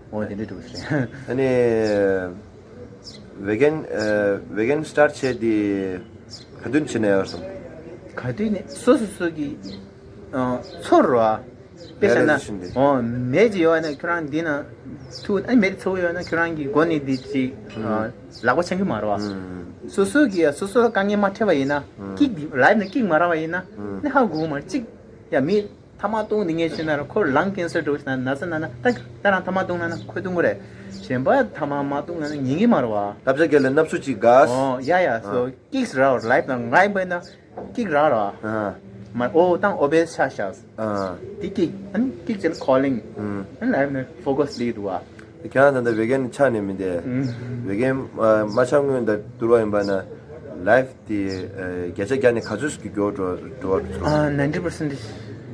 འོ་དེ་འདྲ་འདུག་ཟེར། ཨ་ནི་ཝེ་གན་ཝེ་གན་སི་ཊར་ཊི་བྱས་དེ་ག་དུས་ནས་བྱེད་ནས་ཡོད་སོང་། ག་དུས་ནས་སོ་སོ་སོ་གི་ཚོར་རོ། དཔེ་བཞག་ན། ཡ་ལ་ཞིག་འདི། ཨོ་མེད་ཅིག་ཡོད་ན་ཁྱོད་རང་འདི་ན་ཐུག་ཨ་མེད་ཚོར་ཡོད་ན་ཁྱོད་རང་གི་མགོ་ནས་འདི་ཅིག་ལག་པ་འཆང་གི་མ་རེད་བ། སོ་སོ་གི་ཡ་སོ་སོ་ལ་དཀའ་ངལ་མ་འཕྲད་པ་ཡིན་ན། ཀིག་ལའིབ་ནས་ཀིག་མ་རག་པ་ཡིན་ན། ནི་ཧ་གོ་མ་རེད་ཅིག་ཡ་མི་ཐ་མག་བཏུང་འདི་ངས་བྱས་ན་ར་ཁོ་ལང་ཀེན་སར་འགྲོ་ན་ན་ཚ་ན་ན་ད་ད་རང་ཐ་མག་བཏུང་ན་ན་ཁོས་བཏུང་གི་རེད། གཞན་པ་ཐ་མག་མ་བཏུང་ན་ན་ཉན་གི་མ་རེད་བ། ལབ་ས་གལ་ལ་སྣབས་སུ་ཅིག་གས། ཨོ་ཡ་ཡ་སོ་ཀིག་རག་ལའིབ་ནང་ང་ཡིན་པ་ཡིན་ན། ཀིག་རག་ར། ཨ། མ་ཨོ་ཏང་ཨོ་བེས་ཆ་ཤག་ཨ། དེ་ཀིག་ཨན་ཀིག་ཅེལ་ཁོ་ལིང་། ཨ། ཨན་ལའིབ་ནས་ཕོ་ཀས་ལི་འདུག་བ། ཁྱེད་རང་ད་ལྟ་ཝེ་གན་ཆགས་ནས་མི་འདས། ཨ། ཝེ་གན་མ་ཆགས་སྔོན་དང་བསྡུར་བ་ཡིན་པ་ན་ལའིབ་དེ་བརྒྱ་ཆ་བརྒྱ་ནས་ག་ཚོད་ཀྱི་མགྱོགས་འགྲོ་འགྲོ་བ་འགྲོ། ཨ་ནའིན་ཊི་པར་སེན་ཊི་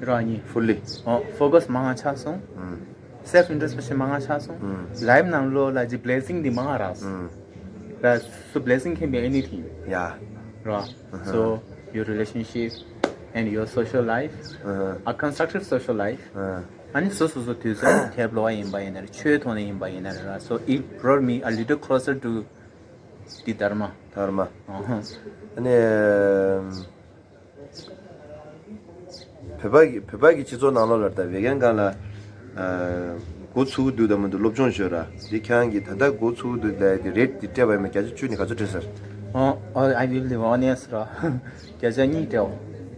ར་ཉི། ཧྥུལ་ལི། ཨོ་ཕོ་ཀས་མང་ང་ཆགས་སོང་། ཨ། སེལཕ་ཨིན་ཊི་རོ་སི་ྤེག་ཤན་མང་ང་ཆགས་སོང་། ཨ། ལའིབ་ནང་ལོགས་ལ་ཅིག་བི་ལེ་སིང་དེ་མང་ང་རག་སོང་། ཨ། Right, so blessing can be anything. Yeah. Right. So your relationship and your social life, a constructive social life. ཨ་ནི་སོ་སོ་སོ་དུས་ཚོད་དེབ་ཀློག་པ་ཡིན་པ་ཡིན་ན་རེད། ཆོས་ཐོག་ནས་ཡིན་པ་ཡིན་ན་རེད། Right. So it brought me a little closer to the Dharma. དྷརྨ། ཨ་ནི། བོད་པ་གི་བོད་པ་གི་སྤྱི་ཚོགས་ནང་ལོགས་ལ་ད་ཝེ་གན་སྒང་ལ་ཨ་འགོ་ཚུགས་འདུག་དང་མི་འདུག་སློབ་སྦྱོང་ཞུ་ར། འདི་ཁྱེད་རང་གིས་ད་ལྟ་འགོ་ཚུགས་འདུག་ལབ་དེ་རེད་དེ་སྤྲད་པ་ཡིན་ན་བརྒྱ་ཆ་བཅུ་ནས་ག་ཚོད་སྤྲད་ཟེར། ཨོ་ཨོ་I will be honest ར། བརྒྱ་ཆ་གཉིས་སྤྲད་འོ།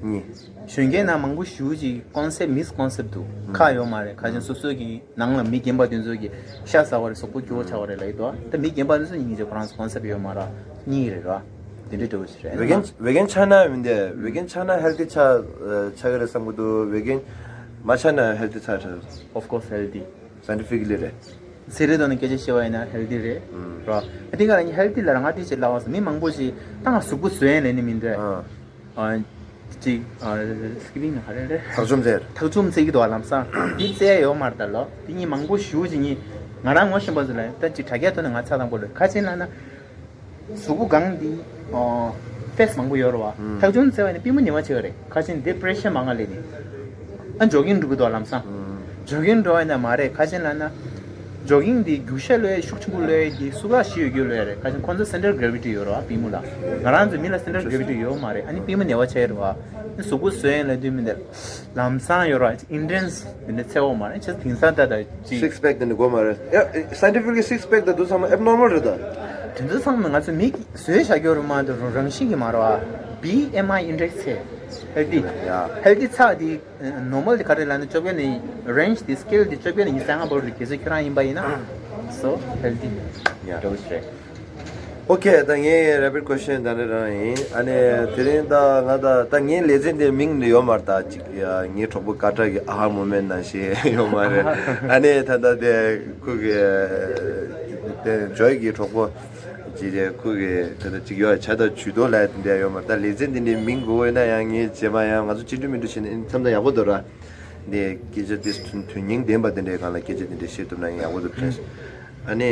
གཉིས། གཞོན་སྐྱེས་ནང་མང་པོ་ཞེ་པོ་ཅིག་ཀོན་སེབ་མིས་ཀོན་སེབ་འདུག་ཁག་ཡོད་མ་རེད། ཁ་ཅིག་སོ་སོ་གི་ནང་ལ་མི་རྒན་པ་དེ་ཚོ་གི་ཤ་ཟ་བ་རེད། གཟུགས་པོ་སྐྱོ་བོ་ཆགས་པ་རེད་ལབ་ཀྱི་འདུག་ད་མི་རྒན་པ་དེ་ཚོ་ཉིད་ཀྱི་ཁོ་རང་ཚོ་ཀོན་སེབ་ཡོད་མ་རེད། གཉིས་རེད་ར། དེ་འདྲ་འདྲ་བོ་ཞིག་རེད། ཝེ་གན་ཝེ་གན་ཆགས་ན་མི་འདས། ཝེ་གན་ཆགས་ན་ཧེལ་ཐི་ཆགས་ཆགས་ཀྱི་རེད་བསམ་གྱི་འདུག་ཝེ་གན་མ་ཆགས་ན་ཧེལ་ཐི་ཆགས་རེད། Of course healthy. Scientifically རེད། ཚན་རིག་ཐོག་ནས་སྐད་ཆ་བཤད་པ་ཡིན་ན་ཧེལ་ཐི་རེད། ར། ཨ་དེ་ག་ལ་ཧེལ་ཐི་ལ་ར་ང་དེ་ཅིག་ལབ་པ་སོང་། མི་མང་པོ་ཞིག་ད་ང་གཟུགས་པོ་བཟོས་ཡིན་ལབ་ནི་མི་འདུག་ཨ། ཅིག་ཨ་སི་ཀི་རིང་ན་ག་རེ་རེད། ཐག་ཆོད་མཛད། ཐག་ཆོད་མཛད་ཀྱི་འདུག་ལམ་སང་། འདི་བཙལ་ཡོད་མ་རེད་ད་ལོ། དེ་གཉིས་མང་པོ་ཞེ་པོ་ཅིག་གཉིས་ང་རང་ངོ་ཤེས་པ་ཚོ་ལ་ད་ཅིག་དྲ་རྒྱའི་ཐོག་ནས་ང་ཚ་དང་པོ་ལ་ཁ་ཆེན་ལ་ན། གཟུགས་པོ་གང་འདི་ཨ་ཕེས་མང་པོ་ཡོད་རེད་བ། ཐག་ཆོད་མཛད་པ་ཡིན་ན་པུས་མོ་ཉེ་བ་ཆེ་བ་རེད། ཁ་ཆེན་འདི་པྲེ་ཤར་མང་ང་ལས་ནི། ཨ་ཇོ་གིང་འགྲོ་གི་འདུག་ལམ་སང་། ཇོ་གིང་འགྲོ་བ་ཡིན་ན་མ་རེད། ཁ་ཆེན་ལ་ན། ཇོ་གིང་འདི་རྒྱུག་ཤར་ལོས་ཤུགས་ཆེན་པོ་ལོས་ཀྱི་སུ་ལ་ཞི་ཡོད་རྒྱུ་ལོས་རེད། ཁ་ཆེན་ཁོང་ཚོ་སེན་ཊར་གྷ་རེ་ཝི་ཊི་ཡོད་རེད་བ་པུས་མོ་ལ། ང་རང་ཚོ་མི་ལ་སེན་ཊར་གྷ་རེ་ཝི་ཊི་ཡོད་མ་རེད། ཨ་ནི་པུས་མོ་ཉེ་བ་ཆེ་རེད་བ། གཟུགས་པོ་བཟོས་ཡིན་ལབ་དུས་མི་འདུག་ལམ་སང་ཡོད་ར་ཨིན་ཊེན་སི་དེ་འདྲ་ཚད་འོག་མ་རེད། ཅེས་དེང་སང་ད་ད་ཅིག་སིགས་པེག་དེ་འདྲ་དགོས་མ་རེད། ཡ་སའེན་ཊི་ཕིག་ལི་སིགས་པེག་དང་དུ་ཚང་མ་ཨེབ་ནོར་མལ་རེད་ད། དེ་ཚོ་ཚང་མ་ང་ཚོ་མིག་བཟོས་བཞག་རྒྱུ་རེད་མ་གཏོགས་རང་བཞིན་གྱི་མ་རེད་བ། བི་ཨེམ་ཨའི་ཨིན་ཌེག་སི་ཚད་ཧེལ་ཐི། ཡ་ཧེལ་ཐི་ཚད་དེ་ནོར་མལ་དེ་ག་རེ་ལབ་ན་བཅོ་བརྒྱད་ནས་རེན་ཇི་དེ་སི་ཀེལ་དེ་བཅོ་བརྒྱད་ནས་ཉི་ཤུ་རྩ་ལྔ་བར་དུ་གལ་སྲིད་ཁྱོད་རང་ཡིན་པ་ཡིན་ན། སོ་ཧེལ་ཐི། ཡ་འགྲོ་ཞེས། ཨོ་ཁེ། ད་ངའི་རེ་པིཌ་ཀོ་ཤན་ད་རེ་རང་ཡིན། ཨ་ནི་དེ་རིང་ད་ང་ད་ད་ངའི་ལེ་ཚན་དེ་མིང་ནི་ཡོད་མ་རེད། ད་ཅིག་ཡ་ངའི་གྲོགས་པོ་ཀ་ཏྲ་གི་ཨ་ཧ་མོ་མེན་ནང་བཞིན་ཡོད་མ་རེད། ཨ་ནི་ད་ད་དེ་ཁོ་གི་དེ་ཇོའི་གི་གྲོགས་པོ་ཅིག་དེ་ཁོ་གི་ད་ད་ཅིག་ཡོད་བྱ་ད་ཇུས་གཏོགས་ལ་དེ་འདྲ་ཡོད་མ་རེད། ད་ལེ་ཚན་དེ་འདྲའི་མིང་དགོས་ཡོད་ན་ཡང་ངའི་རྗེས་མ་ཡང་ང་ཚོ་ཅི་འདྲ་མི་འདྲ་བྱས་ནས་མཚམས་དང་ཡག་པོ་འདུག་ར། འདི་སྐད་ཆ་དེ་དོན་དོན་སྙིང་ལྡན་པ་དེ་འདྲའི་སྒང་ལ་སྐད་ཆ་དེ་འདྲ་བཤད་ཐུབ་ན་ཡག་པོ་འདུག་དྲན། ཨ་ནི་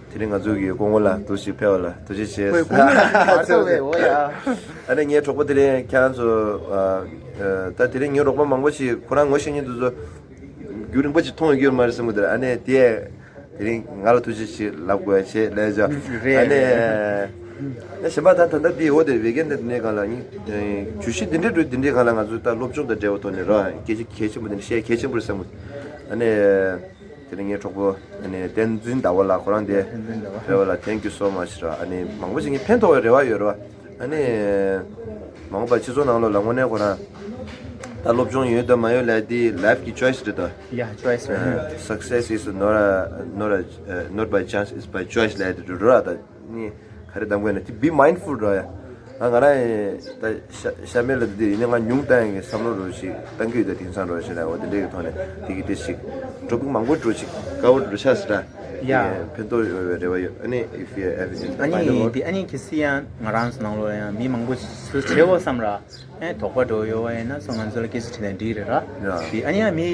དེ་རིང་ང་ཚོ་གི་སྐུ་ངོ་ལ་ཐུགས་རྗེ་ཆེ་ཕེབས་པ་ལ་ཐུགས་རྗེ་ཆེ། ཧོꯏ་སྐུ་ངོ་ལ་མ་ཚོགས་པའི་འོ་ཡ། ཨ་ནི་ངའི་གྲོགས་པོ་དེ་རིང་ཁྱེད་རང་ཚོ་ཨ་ཨ་ད་དེ་རིང་ངའི་རོགས་པ་མང་པོ་ཞིག་ཁོ་རང་ངོ་ཤེས་མཁན་དེ་ཚོ་རྒྱུན་རིང་པོ་ཅིག་མཐོང་ཡོད་ཀྱི་ཡོད་མ་རེད་བསམ་གི་འདུག་ཨ་ནི་དེ། དེ་རིང་ང་ལ་ཐུགས་རྗེ་ཆེ་ལབ་དགོས་ཡ་བྱས་ལས་བྱ། རེད། ཨ་ནི། ཨ་གཞན་པ་ད་ད་ལྟ་འདི་འོ་དེ་ཝེ་གན་དེ་འདྲའི་སྒང་ལ་ནི། བརྗོད་གཞི་འདི་འདྲའི་འགྲོ་འདི་འདྲའི་སྒང་ལ་ང་ཚོ་ད་སློབ་སྦྱོང་དང་འབྲེལ་བ་ཐོག་ནས་ར་སྐད་ཆ་གལ་ཆེན་པོ་འདི་འདྲ་བཤད་གལ་ཆེན་པོ་རེད་བསམ་གི། ཨ་ནི། དེ་རིང་ངའི་གྲོགས་པོ་ཨ་ནི་བསྟན་འཛིན་ཟླ་བ་ལགས་ཁོ་རང་དེ། བསྟན་འཛིན་ཟླ་བ། ཕེབས་པ་ལ་thank you so much ར། ཨ་ནི་མང་པོ་ཞིག་གིས་ཕན་ཐོགས་པའི་རེ་བ་ཡོད་ར། ཨ་ནི། མ་འོངས་པ་སྤྱི་ཚོགས་ནང་ལོགས་ལ་དངོས་གནས་ཁོ་རང་། ད་སློབ་སྦྱོང་ཡོད་དང་མ་ཡོད་ལབ་དེ་life གི་choice རེད་ད། Yeah, choice རེད། Success is not a not a not by chance, it's by choice ལབ་དེ་རེད་ར། ད་ནི་ག་རེ་གདམ་དགོས་ན་དེ་be mindful ར་ཡ། ང་ང་རང་ད་ཤ་ཤ་མེད་ལ་དེ་ཡིན་ན་ང་ཉུང་བཏང་ཡང་གི་བསམ་བློ་རོ་ཞིག་བཏང་གི་ཡོད་ད། དེང་སང་རོ་ཞིག་ལ་འོ་དེ་འདྲའི་གི་ཐོག་ནས་དེ་གི་དེ་ཞིག་འགྲོ་ཕུགས་མང་པོ་འགྲོ་ཞིག་དཀའ་བོ་འགྲོ་ཤག་ཟེར་ར། ཡ། ཕན་ཐོགས་ཡོང་བའི་རེ་བ་ཡོད། ཨ་ནི་if you have any ཨ་final ནི་word? དེ་ཨ་ནི་གལ་སྲིད་ཡང་ང་རང་ཚོ་ནང་ལོགས་ལ་ཡང་མི་མང་པོ་ཞིག་བྱེད་འོ་བསམ་ར། ཨེ་དོགས་པ་འགྲོ་ཡོད་པ་ཡིན་ན་སོ་ང་ཚོ་ལ་སྐད་ཆ་དྲིས་ན་འགྲིག་རེད་ར། ཡ། དེ་ཨ་ནི་ཡང་མི་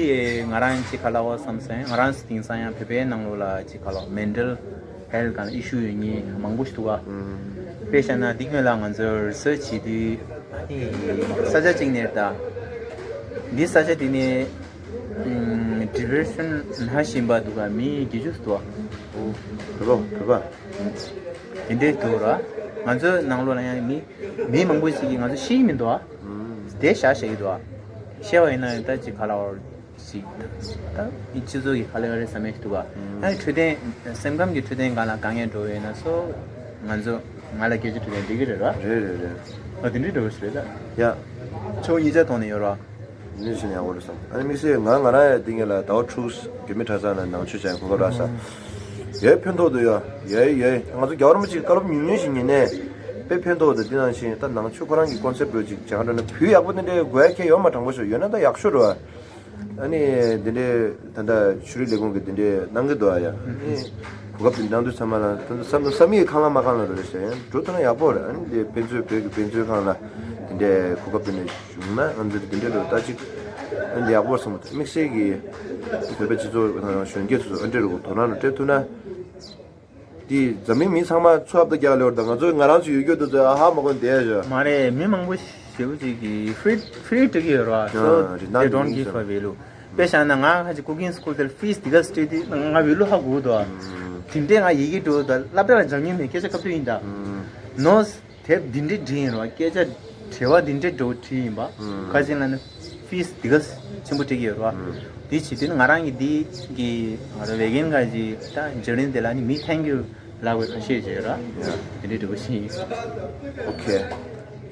ང་རང་ཅིག་ག་ལ་བ་བསམ་སོང་། ང་རང་ཚོ་དེང་སང་ཡང་བོད་པའི་ནང་ལོགས་ལ་ཅིག་ག་ལ་mental health གང་ལ་issue ཡོད་མཁན་མང་པོ་ཞིག་འདུག་ག་དཔེ་བཞག་ན་འདི་སྔོན་ལ་ང་ཚོ་research བྱེད་དུས་ས་ཆ་གཅིག་ནས་ད་འདི་ས་ཆ་དེ་ནས་depression ན་བཞིན་པ་འདུག་ག་མི་བརྒྱད་ཅུ་འདུག་ག་བོད་པ། བོད་པ། དེ་འདྲས་འདུག་ར། ང་ཚོའི་ནང་ལོགས་ལ་ཡང་མི་མི་མང་པོ་ཞིག་གིས་ང་ཚོ་ཤེས་ཀྱི་མི་འདུག་ག་དེ་བཞག་བཞག་གི་འདུག་ག་བཤད་པ་ཡིན་ན་ད་ཅིག་ག་ལ་བར་ཞིག་ད་སྤྱི་ཚོགས་ཀྱི་ཁ་ལས་རེད་བསམ་ཡས་ཞིག་འདུག་ག་ཨ་ནི་འཕྲོད་བསྟེན་སེམས་ཁམས་ཀྱི་འཕྲོད་བསྟེན་སྒང་ལ་དཀའ་ངལ་འགྲོ་བས་ན་སོ་ང་ཚོ་ང་ལ་སྐད་ཆ་དྲིས་ན་འགྲིག་གི་རེད་ར། རེད་རེད་རེད། ཨ་དེ་འདྲའི་འགྲོ་བ་ཞིག་རེད་ད། ཡ། ཕྱོགས་གཉིས་ཆ་ཐོག་ནས་ཡོད་ར། ནི་ཞིག་ཡག་པོ་རེད་བསམ། ཨ་ནི་དམིགས་བསལ་ང་ང་རང་ཡ་དེ་ངེད་ལ་ཟླ་བ་དྲུག་རྒྱུད་མི་གྲྭ་ཚང་ལ་ནང་ཆོས་བྱས་གོ་སྐབས་རག་ས། ཡའི་ཕན་ཐོགས་འདུག་ཡ། ཡའི་ཡའི་ང་ཚོ་རྒྱལ་བ་རིན་པོ་ཆེའི་བཀའ་སློབ་ཉུང་ཉུང་ཞིག་ཉན་ནས་དཔེ་ཕན་ཐོགས་འདུག་དེ་ནང་བཞིན་ད་ནང་ཆོས་ཁོ་རང་གི་concept འགྲོ་ཅིག་སྦྱང་འགྲོ་ན་བུ་ཡག་པོ་དེ་འདྲའི་དགོས་ཡ་ཁྱད་ཡོད་མ། དྲང་པོ་ཤོད་ཡོད་ན་ད་ཡག་ཤོས་རེད་བ། ཨ་ནི་འདི་འདྲའི་ད་ལྟ་ཆོས་རིག་ལས་ཁུངས་ཀྱི་འདི་འདྲའི་གནང་གི་འདུག་ཨ་ཡ། ཨ་ནི་གོ་སྐབས་འདི་གནང་དུས་ཚང་མ་ལ་ད་ལྟ་བསམ་བསམ་ཡས་ཁང་གླ་མ་ཁང་གླ་རེད་ཟེར་ཡང་འགྲོ་ཐུབ་ན་ཡག་པོ་རེད། ཨ་ནི་འདི་དཔེ་མཛོད་བོད་ཀྱི་དཔེ་མཛོད་ཁང་ལ་འདི་འདྲའི་གོ་སྐབས་འདི་འདྲ་བྱུང་ན་ང་ཚོ་འདི་འདྲའི་ལོ་ལྟ་ཅིག་ཨ་ནི་ཡག་པོ་བསམ་གི་འདུག་དམིགས་བསལ་གྱི་བོད་པའི་སྤྱི་ཚོགས་དང་གཞོན་སྐྱེས་ཚོ་ཨ་འདྲའི་ལོ་དོ་སྣང་ལ་སྤྲད་ཐུབ་ན། དེ་འཛམ་གླིང་མི་ཚང་མ་ཚུར་ཨབ་ཏུ་རྒྱག་ལེ་བར་དང་ང་ཚོའི་ང་རང་ཚོ་ཡོད་རྒྱུ་དུ་ཚོ་ཨ་ཧ་མ་གོ་འདས་བཞག་མ་རེད། མི་མང་པོ་ཞེ་པོ་ཅིག་གིས་free free སྤྲད་ཀྱི་ཡོད་རེད་བ། So they don't give a value. དཔེ་བཞག་ན་ང་ཁ་ཅིག་cooking school དེར་fees དེ་ག་སྤྲད་དུས་ང་value ཧ་གོ་འདུག་དེ་འདྲས་ང་ཡི་གེ་འགྲོ་ད་སློབ་གྲྭ་ལ་སྦྱང་མྱོང་མེད་སྐད་ཆ་སྐབས་དུས་ཡིན་ད། No དེབ་འདི་འདྲའི་བྲིས་ཡིན་རོ། སྐད་ཆ་དྲི་བ་འདི་འདྲའི་འགྲོ་བྲིས་ཡིན་པ། ཁ་ཅིག་ལ་ནི་ཕིས་འདི་ག་ཆེན་པོ་སྤྲད་ཀྱི་ཡོད་རོ། འདི་བྱེད་དུས་ནི་ང་རང་གི་འདི་གི་ང་རང་བེ་གན་ག་ཅིག་ད་འཇོ་རིན་དེ་ལ་ནི་མི་thank you ལབ་པའི་ཁ་ཤས་བྱས་རོ། འདི་འདྲའི་འགྲོ་བཞིན་ཡིན། Okay.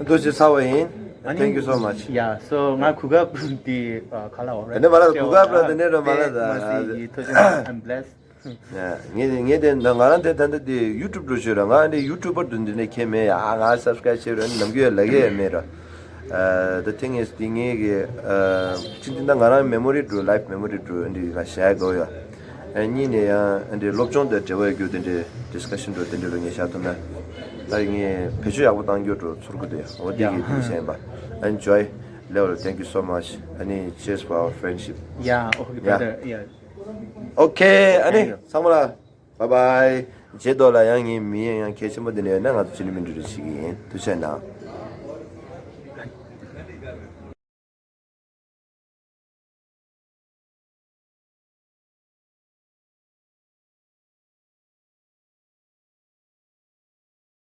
ཐུགས་རྗེ་ཆེ་ཟེར་བ་ཡིན། Thank you so much. Yeah, so ང་གོ་སྐབས་འདི་ཁ་ལ་འོ་རེད། དེ་ནས་མ་ལ་གོ་སྐབས་ར་དེ་ནས་ར་མ་ལ་ད། ཐུགས་རྗེ་ཆེ། I'm blessed. ངས་ངས་དེ་ང་རང་དེ་ད་ལྟ་དེ་ཡུ་ཊུབ་འགྲོ་ཤོད་ར། ང་འདི་ཡུ་ཊུབ་པར་དུ་འདི་ནས་ཁྱེད་མེད་ཡ། ང་སབ་སི་ཀ་རེབ་བྱེད་ར་ནམ་རྒྱུན་ལ་གེ་ཡ་མེད་ར། ད་ཐེངས་ངས་འདི་ངས་གི་ཅི་འདི་ད་ང་རང་མེ་མོ་རི་འགྲོ། ལའིཕ་མེ་མོ་རི་འགྲོ་འདི་ང་བཤད་དགོས་ཡ། གཉིས་ནས་ཡང་འདི་སློབ་སྦྱོང་དང་འབྲེལ་བ་ཡོད་རྒྱུ་དེ་འདྲའི་ཌི་སི་ཀ་ཤན་འགྲོ་དེ་འདྲའི་རུ་ངས་བཤད་ཐུབ་ན། ད་ངས་བེད་སྤྱོད་ཡག་པོ་བཏང་རྒྱུ་འགྲོ་ཚོར་གི་འདུག་ཡ། འོ་འདི་གི་འདི་བཤད་ཡིན་པ། Enjoy level. Thank you so much. ཨ་ནི་cheers for our friendship. Yeah, okay, brother. Yeah. Okay, ཨ་ནི་ཚང་མ་ལ་bye bye. རྗེས་ཐོག་ལ་ཡང་ངའི་མི་ཡང་ཡང་གལ་ཆེན་པོ་འདི་འདྲ་ཡོད་ན་ང་ཚོ་ཅི་ནི་མི་འགྲོ་རེ་ཞིག་ཡིན། ཐུགས་རྗེ་གནང་།